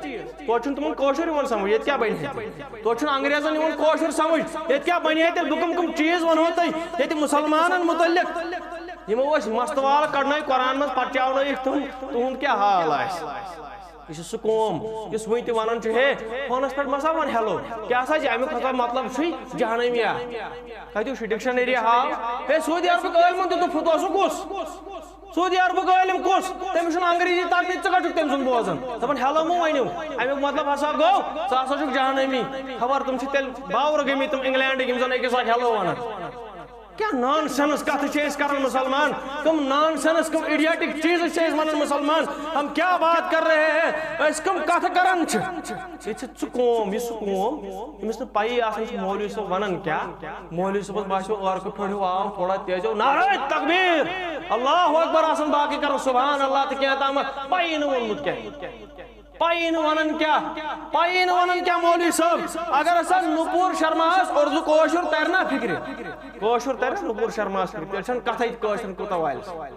توتہِ چھُنہٕ تِمَن کٲشُر یِوان سمجھ، ییٚتہِ کیٛاہ بَنہِ ہے؟ توتہِ چھُنہٕ انگریزن یِوان کٲشُر سمجھ، ییٚتہِ کیٛاہ بَنہِ ہے تیٚلہِ؟ بہٕ کٕم کٕم چیٖز وَنہو تۄہہِ ییٚتہِ مُسلمانن مُتعلق؟ یِمو أسۍ مستوال کڑنٲے قرآن منٛز، پتہٕ چاونٲیِکھ تِم، تُہُنٛد کیٛاہ حال آسہِ؟ یہِ چھُ سُہ قوم یُس وٕنہِ تہِ وَنان چھُ، ہے، فونس پٮ۪ٹھ ما سا وَن hello؟ کیٛاہ سا چھِ اَمیُک ہسا مطلب چھُے جہنمی آ؟ کَتہِ چھُ dictionary ہاو؟ ہے، سعودی عربُک عٲلمَن دیُتُکھ فتوا، سُہ کُس؟ سعودی عربُک عٲلِم کُس؟ تٔمِس چھُنہٕ انگریزی تَگنٕے، ژٕ کَتہِ چھُکھ تٔمۍ سُنٛد بوزان؟ دَپان، hello مہٕ ؤنِو، اَمیُک مطلب ہسا گوٚو، ژٕ ہسا چھُکھ جہنمی۔ خبر تِم چھِ تیٚلہِ باورٕ گٔمٕتۍ تِم انگلینڈٕکۍ، یِم زَن أکِس اکھ hello وَنان۔ کیٛاہ nonsense کتھٕ چھِ أسۍ کران مُسلمان؟ کٕم nonsense، کٕم idiotic چیٖزٕ چھِ أسۍ ونان مُسلمان؟ ہم کیا بات کر رہے ہیں؟ أسۍ کٕم کتھٕ کران چھِ؟ ییٚتہِ چھِ سُہ قوم، یہِ سُہ قوم، ییٚمِس نہٕ پَیی آسان چھِ مولوی صٲب ونان کیٛاہ۔ مولوی صٲبس باسیو عٲرقہٕ پھیوٚر ہیوٗ آو تھوڑا تیزیو، نعرہ تکبیر، اللہ اکبر آسان، باقٕے کران سبحان اللہ تہٕ کینٛہہ تامَتھ، پَیی نہٕ ووٚنمُت کیٛاہ۔ پَیی نہٕ وَنان کیٛاہ؟ پَیی نہٕ وَنان کیٛاہ مولوی صٲب؟ اگر ہسا نُپوٗر شرماہَس اُردو کٲشُر تَرِ نا فِکرِ، کٲشُر تَرِ نا نُپوٗر شرماہَس فِکرِ، تیٚلہِ چھَنہٕ کَتھٕے کٲشرٮ۪ن کوٗتاہ والہِ۔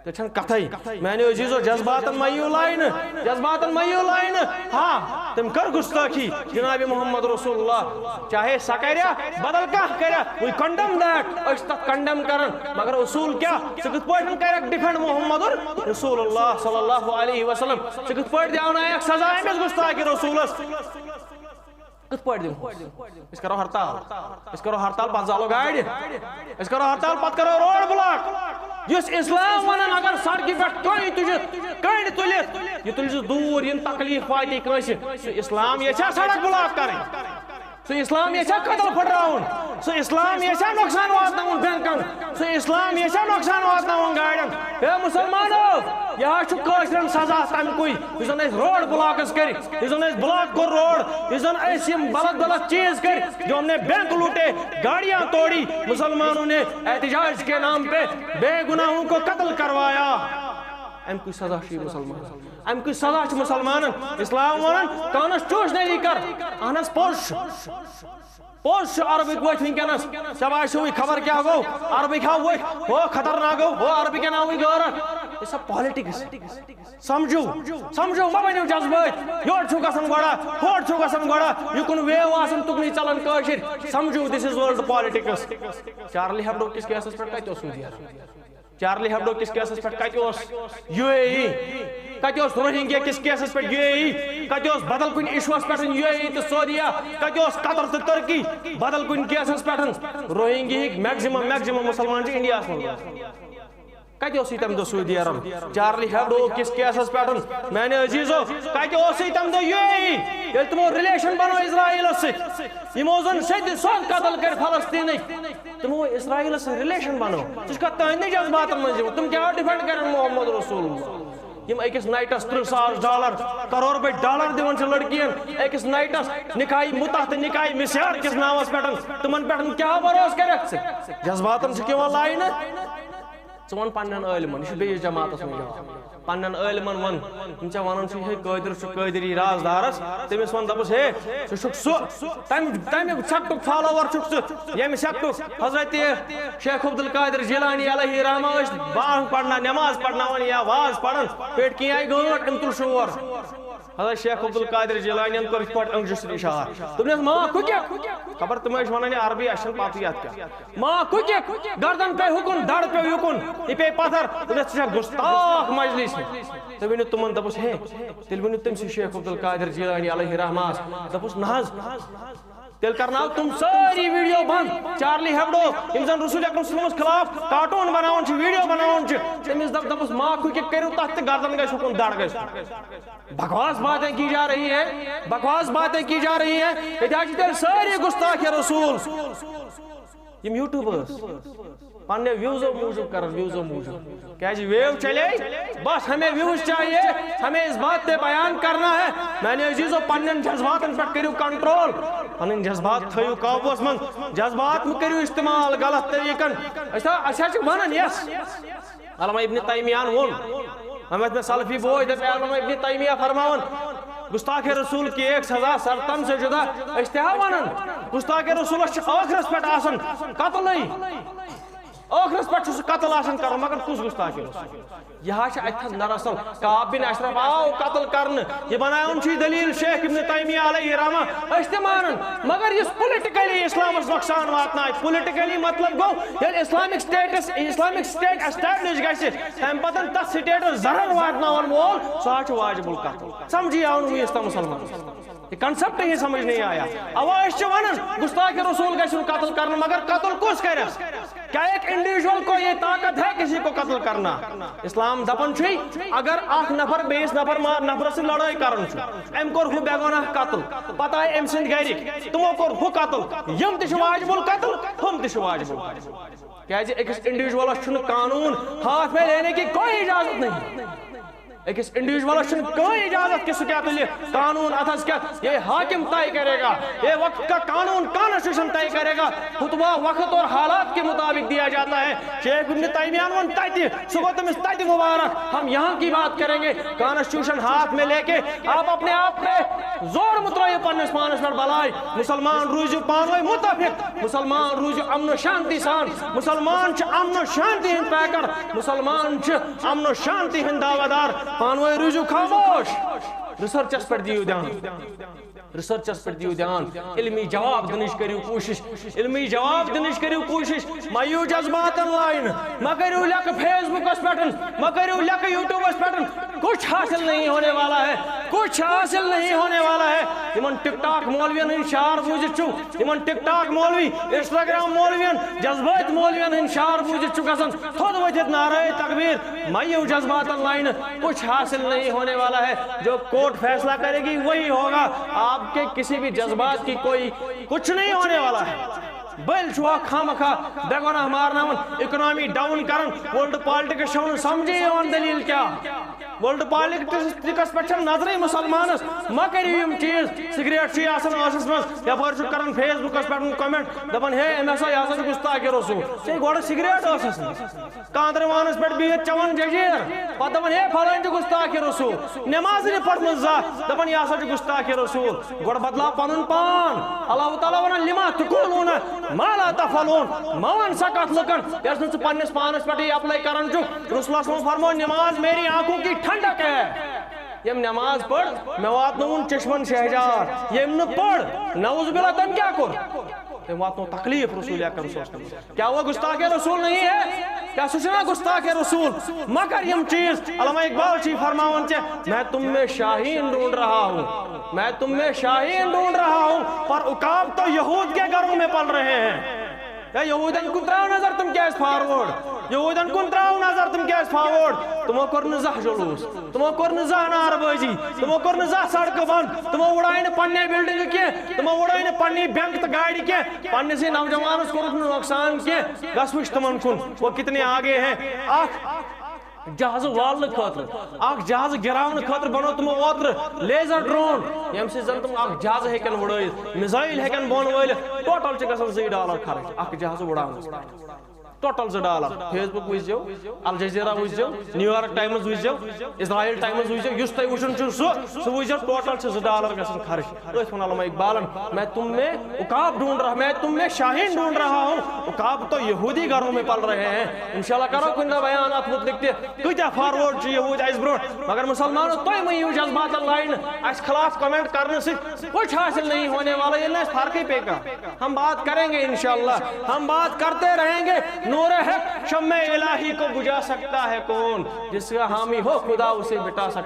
تیٚلہِ چھَنہٕ کَتھَے۔ میٛانیو عزیٖزو، جذباتن مہ یِیِو لاینہٕ، جذباتن مہ یِیِو لاینہٕ۔ ہاں، تٔمۍ کٔر گُستٲخی جناب محمد رسول اللہ، چاہے سۄ کَرِ یا بدل کانٛہہ کَرِ، we condemn that، أسۍ چھِ تَتھ condemn کران۔ مگر اصوٗل کیٛاہ؟ ژٕ کِتھ پٲٹھۍ کَرَکھ defend محمد رسول اللہ صلی اللہ علیہ وسلم؟ ژٕ کِتھ پٲٹھۍ دِیاونایَکھ سزا أمِس گُستاخِ رسوٗلَس؟ کِتھ پٲٹھۍ دِمہوس؟ أسۍ کرو ہڑتال۔ أسۍ کرو ہڑتال، پتہٕ زالو گاڑِ۔ أسۍ کرو ہڑتال، پتہٕ کرو روڈ بلاک۔ یُس اسلام ونان، اگر سڑکہِ پٮ۪ٹھ کٔنۍ تُجہِ، کٔنۍ تُلِتھ، یہِ تُلہِ سُہ دوٗر، یِم تکلیف واتہِ کٲنٛسہِ، سُہ اسلام یژھِ سڑک بلاک کرٕنۍ؟ سُہ اسلام یژھِ قتل پھٹراوُن؟ سُہ اسلام یژھِ نۄقصان واتناوُن بینکن؟ سُہ اسلام یژھِ نۄقصان واتناوُن گاڑٮ۪ن؟ اے مسلمانو، یہِ حظ چھُ کٲشرٮ۪ن سزا تمہِ کُے، یُس زن اسہِ روڈ بلاکس کرِ، یُس زن اسہِ بلاک کوٚر روڈ، یُس زن اسہِ یِم غلط غلط چیز کرِ، جو ہم نے بینک لوٹے، گاڑیاں توڑی، مسلمانوں نے احتجاج کے نام پہ بے گناہوں کو قتل کروایا۔ امہِ کُے سزا چھُ یہِ مسلمان، امہِ کُے سزا چھُ مسلمانن۔ اسلام ونان کانسٹیٹیوشنلی کر، اہن حظ پوٚز چھُ، پوٚز چھُ۔ عربٕکۍ وٲتھۍ وٕنکیٚنس، ژےٚ باسیوٕے خبر کیٛاہ گوٚو، عربٕکۍ ہاو وٲتھۍ، ہو خطرناک گوٚو، ہو عربٕکۍ اناوٕے غٲرت۔ یہِ چھا politics؟ سمجھو، سمجھو، مہ بٔنِو جذبٲتۍ۔ یورٕ چھُو گژھان گۄڈا، ہورٕ چھُو گژھان گۄڈا، یُکُن wave آسان تُکنُے ژلان کٲشِرۍ۔ سمجھو، this is world politics۔ Charlie Hebdo کِس کیسَس پٮ۪ٹھ کتہِ اوس سعودی عرب؟ چارلی ہیبڈو کِس کیسَس پٮ۪ٹھ کتہِ اوس یو اے ای؟ کتہِ اوس روہنگیا کِس کیسَس پٮ۪ٹھ یو اے ای؟ کتہِ اوس بدل کُنہِ issue-وَس پٮ۪ٹھ یو اے ای تہٕ سعودیہ؟ کتہِ اوس قطر تہٕ ترکی بدل کُنہِ کیسَس پٮ۪ٹھ؟ روہنگیاہٕکۍ maximum، maximum مسلمان چھِ انڈیاہَس منٛز۔ کتہِ اوسُے تمہِ دۄہ سعودی عرب؟ چارلی ہیبڈو کِس کیسَس پٮ۪ٹھ، میانہِ عزیزو، کتہِ اوسُے تمہِ دۄہ یو اے ای، ییٚلہِ تِمو relation بنوو اسرائیلس سۭتۍ؟ یِمو زن سیٚدِ سۄد قتل کٔرۍ فلسطینٕکۍ، تِمو اسرائیلس سۭتۍ relation بنوو۔ ژٕ چھُکھا تہنٛدِ جذباتن منٛز یِوان؟ تِم کیٛاہ defend کرن محمد رسول اللہ؟ یِم أکِس نایٹس ترٕٛہ ساس ڈالر، کرور بٔدۍ ڈالر دِوان چھِ لڑکین، أکِس نایٹس نکاحی متعہ تہٕ نکاحی مسیار کِس ناوس پٮ۪ٹھ، تِمن پٮ۪ٹھ کیٛاہ بھروسہٕ کرکھ ژٕ؟ جذباتن چھُکھ یِوان لاینہٕ؟ ژٕ وَن پننٮ۪ن عٲلمن، یہِ چھُ بیٚیِس جماعتس منٛز جواب۔ پننٮ۪ن عٲلمن وَن، یِم ژےٚ وَنان چھِ، ہے قٲدر چھُ قٲدری رازدارس، تٔمِس وَن، دَپُس، ہے، ژٕ چھُکھ سُہ، تَمہِ، تَمہِ سیکٹُک follower چھُکھ ژٕ، ییٚمہِ سیکٹُک حضرت شیخ عبدالقادر جیلانی علیہ رحمہ ٲسۍ بانگ پرناوان، نماز پرناوان یا واز پران، پیٹہِ کِنۍ آیہِ گٲنٹ، أمۍ تُل شور۔ حضرت شیخ عبدالقادر جیلانین کوٚر یِتھ پٲٹھۍ أنگجہِ سۭتۍ اشارٕ۔ دوٚپنس، ما کُکہِ؟ خبر تِم ٲسۍ ونان، یہِ عربی، اَسہِ چھَنہٕ پَتہٕ یَتھ کیٛاہ۔ ما کُکہِ؟ گردن پے ہُکُن، دڑ پے یُکُن، یہِ پے پتھر۔ دوٚپنس، ژٕ چھَکھ گُستاخ مجلس۔ تُہۍ ؤنِو تِمن، دوٚپُس، ہے، تیٚلہِ ؤنِو تٔمۍ سٕے شیخ عبدالقادر جیلانی علیہ رحمہ۔ دوٚپُس، نہ حظ۔ تیٚلہِ کرناو تِم سٲری video بنٛد۔ چارلی ہیبڈو، یِم زن رسول اکرم صلی اللہ علیہ وسلمس خلاف cartoon بناوان چھِ، video بناوان چھِ، تٔمِس دپ، دپُس، ما کُکہِ کٔرِو تتھ تہٕ گردن گژھِ ہُکُن، دڑ گژھِ۔ بکواس باتیں کی جا رہی ہیں، بکواس باتیں کی جا رہی ہیں۔ ییٚتہِ حظ چھِ تیٚلہِ سٲری گُستاخِ رسول۔ یِم YouTubers پننہِ views-و موٗجوٗب کران، views-و موٗجوٗب۔ کیازِ wave چلے، بس ہمیں views چاہیے، ہمیں اس بات پہ بیان کرنا ہے۔ میانہِ عزیزو، پننٮ۪ن جذباتن پٮ۪ٹھ کٔرِو control، پنٕنۍ جذبات تھٲیِو قابوٗوس منٛز، جذبات مہٕ کٔرِو استعمال غلط طریٖقن۔ أسۍ تھاو، أسۍ حظ چھِ ونان، yes، علامہ ابن تیمیہ ہن ووٚن، ہم اتھ مےٚ سلفی بوے، دپہِ علامہ ابن تیمیہ فرماوان، گستاخ رسول کی ایک سزا سرتم سے جدا۔ أسۍ تہِ ہا ونان، گستاخ رسولس چھِ ٲخرس پٮ۪ٹھ آسان قتلٕے، ٲخرس پٮ۪ٹھ چھُ سُہ قتل آسان کرُن، مگر کُس گستاخ رسول؟ یہِ حظ چھِ اتہِ تھس دراصل کعب بن اشرف آو قتل کرنہٕ، یہِ بناوان چھُ یہِ دلیل شیخ ابن تیمیہ علیہ رحمہ، أسۍ تہِ مانان، مگر یُس politically اسلامس نۄقصان واتنایہِ، politically مطلب گوٚو، ییٚلہِ Islamic Status، Islamic State establish گژھِ، تمہِ پتہٕ تتھ stateس ضرر واتناون وول، سُہ حظ چھُ واجب القتل۔ سمجھی آو نہٕ وُنیُس تام مسلمانس؟ یہ concept ہی سمجھ نہیں آیا۔ اوا أسۍ چھِ ونان، گستاخ رسول گژھِ نہٕ قتل کرنہٕ، مگر قتل کُس کرٮ۪س؟ کیا ایک individual کو یہ طاقت ہے کسی کو قتل کرنا؟ اسلام دپان چھُے، اگر اکھ نفر بیٚیِس نفر ما-، نفرس سۭتۍ لڑٲے کران چھُ، أمۍ کوٚر ہُہ بے گۄناہ قتل، پتہٕ آے أمۍ سٕنٛدۍ گرِکۍ، تِمو کوٚر ہُہ قتل، یِم تہِ چھِ واجب القتل، ہُم تہِ چھِ واجب القتل۔ کیازِ أکِس individualس چھُنہٕ قانوٗن ہاتھ میں لینے کی کوئی اجازت نہیں۔ أکِس انڈیویجولس چھُنہٕ کٕہٕنۍ اجازت کہِ سُہ کیٛاہ تُلہِ قانوٗن اتھس کٮ۪تھ۔ یہ حاکم طے کرے گا، یہ وقت کا قانون کانسٹیٹیوشن طے کرے گا، فتویٰ وقت اور حالات کے مطابق دیا جاتا ہے۔ شیخ ابن تیمیہ ووٚن تتہِ، سُہ گوٚو تٔمِس تتہِ مبارک۔ ہم یہاں کی بات کریں گے، کانسٹیٹیوشن ہاتھ میں لے کے آپ اپنے آپ پہ زور مترٲیِو پننِس پانس پٮ۪ٹھ بلاے۔ مسلمان روٗزِو پانہٕ ؤنۍ متفق، مسلمان روٗزِو امن و شانتی سان۔ مسلمان چھِ امن و شانتی ہٕنٛدۍ پیکر، مسلمان چھِ امن و شانتی ہٕنٛدۍ دعویٰ دار۔ پانہٕ ؤنۍ روٗزِو خاموش۔ ریسرچس پٮ۪ٹھ دِیِو دھیان، ریسرچس پٮ۪ٹھ دِیِو دھیان۔ علمی جواب دِنٕچ کٔرِو کوٗشِش، علمی جواب دِنٕچ کٔرِو کوٗشِش۔ مہ یِیِو جذباتن لاینہٕ، مہ کٔرِو لیکہٕ فیس بُکس پٮ۪ٹھ، مہ کٔرِو لیکہٕ یوٗٹیوٗبس پٮ۪ٹھ۔ کچھ حاصل نہیں ہونے والا ہے، کچھ حاصل نہیں ہونے والا ہے۔ یِمن ٹک ٹاک مولوین ہٕنٛدۍ شعار بوٗزِتھ چھُو، یِمن ٹک ٹاک مولوی، انسٹاگرام مولوین، جذبٲتۍ مولوین ہٕنٛدۍ شعار بوٗزِتھ چھُ گژھان تھوٚد ؤتھِتھ نعرے تکبیر، مہ یِیِو جذباتن لاینہٕ، کچھ حاصل نہیں ہونے والا ہے۔ جو کورٹ فیصلہ کرے گی وہی ہوگا، آپ کے کسی بھی جذبات کی کوئی کچھ نہیں ہونے والا ہے۔ بٔلۍ چھُوا خامخواہ بے گۄناہ مارناوان، اکنامی ڈاؤن کران، ورلڈ پالٹکس چھو نہٕ سمجھے یِوان دلیل کیٛاہ؟ ورلڈ پالٹکس پٮ۪ٹھ چھم نظرٕے مسلمانس، مہ کٔرِو یِم چیٖز۔ سگریٹ چھُے آسان ٲسس منٛز، یپٲرۍ چھُ کران فیس بُکس پٮ۪ٹھ کمنٹ دپان، ہے، أمۍ ہسا، یہِ ہسا چھُ گستاخ رسول۔ ژےٚ گۄڈٕ سگریٹ ٲسس منٛز۔ کاندرِ وانس پٮ۪ٹھ بِہِتھ چٮ۪وان ججیر، پتہٕ دپان، ہے، فلٲنۍ چھُ گستاخ رسول۔ نماز نہٕ پٔرمٕژ زانٛہہ، دپان، یہِ ہسا چھُ گستاخ رسول۔ گۄڈٕ بدلاو پنُن پان۔ اللہ تعالیٰ ونان، لما تقولون ما لا تفعلون۔ مہ ون سا کتھ لُکن، یۄس نہٕ ژٕ پننِس پانس پٮ۪ٹھٕے اپلاے کران چھُکھ۔ رسول اللہ صلی اللہ علیہ وسلم فرموو، نماز میری آنکھوں کی ٹھنڈک ہے۔ ییٚمۍ نماز پٔر، مےٚ واتنووُن چشمن شہجار۔ ییٚمۍ نہٕ پٔر، نعوذ باللہ، تٔمۍ کیٛاہ کوٚر؟ تٔمۍ واتنوو تکلیف رسول اکرم صلی اللہ علیہ وسلم۔ کیا وہ گستاخ رسول نہیں ہے؟ کیا سُہ چھُنہ گستاخ رسول؟ مگر یِم چیٖز، علامہ اقبال چھِ فرماوان چھِ، میں تم میں شاہین ڈھونڈ رہا ہوں، میں تم میں شاہین ڈھونڈ رہا ہوں، پر عقاب تو یہود کے گھروں میں پل رہے ہیں۔ ہے، یہودن کُن تراو نظر، تِم کیٛازِ فاروٲرڈ؟ یہودن کُن تراو نظر، تِم کیٛازِ فاروٲرڈ؟ تِمو کوٚر نہٕ زانٛہہ جلوٗس، تِمو کوٚر نہٕ زانٛہہ نعرٕ بٲزی، تِمو کوٚر نہٕ زانٛہہ سڑکہٕ بنٛد، تِمو وُڑایہِ نہٕ پننے بلڈنگہٕ کینٛہہ، تِمو وُڑایہِ نہٕ پننی بینک تہٕ گاڑِ کینٛہہ، پننِسٕے نوجوانس کوٚرُکھ نہٕ نۄقصان کینٛہہ۔ گژھ وٕچھ تِمن کُن، وہ کتنے آگے ہیں۔ اکھ جہازٕ والنہٕ خٲطرٕ، اکھ جہازٕ گِراونہٕ خٲطرٕ بنوو تِمو اوترٕ لیزر ڈرون، ییٚمہِ سۭتۍ زن تِم اکھ جہازٕ ہیٚکن وُڑٲیِتھ، میزائل ہیٚکن بۄن وٲلِتھ۔ ٹوٹل چھِ گژھان زٕے ڈالر خرٕچ اکھ جہازٕ وُڑاونس پٮ۪ٹھ۔ ٹوٹل زٕ ڈالر۔ فیس بُک وٕچھزیو، الجزیرہ وٕچھزیو، نیویارک ٹایمز وٕچھزیو، اسرائیل ٹایمز وٕچھزیو، یُس تۄہہِ وٕچھُن چھُو سُہ، سُہ وٕچھزیو، ٹوٹل چھِ زٕ ڈالر گژھان خرٕچ۔ أتھۍ ووٚن علامہ اقبالن، میں تم میں عقاب ڈھونڈ رہا، میں تم میں شاہین ڈھونڈ رہا ہوں، عقاب تو یہودی گھروں میں پل رہے ہیں۔ انشاءاللہ کرو کُنہِ دۄہ بیان اتھ متعلق تہِ، کۭتیاہ فاروٲرڈ چھِ یہوٗدۍ اَسہِ برونٛٹھ، مگر مسلمانو، تُہۍ مہٕ یِیِو جذباتن لاینہٕ، اَسہِ خلاف کمنٹ کرنہٕ سۭتۍ کچھ حاصل نہیں ہونے والا، ییٚلہِ نہٕ اَسہِ فرقٕے پیٚیہِ کانٛہہ۔ ہم بات کریں گے انشاءاللہ، ہم بات کرتے رہیں گے۔ نور حق شمع الہی کو بجھا سکتا ہے کون؟ جس کا حامی ہو خدا اسے مٹا سکتا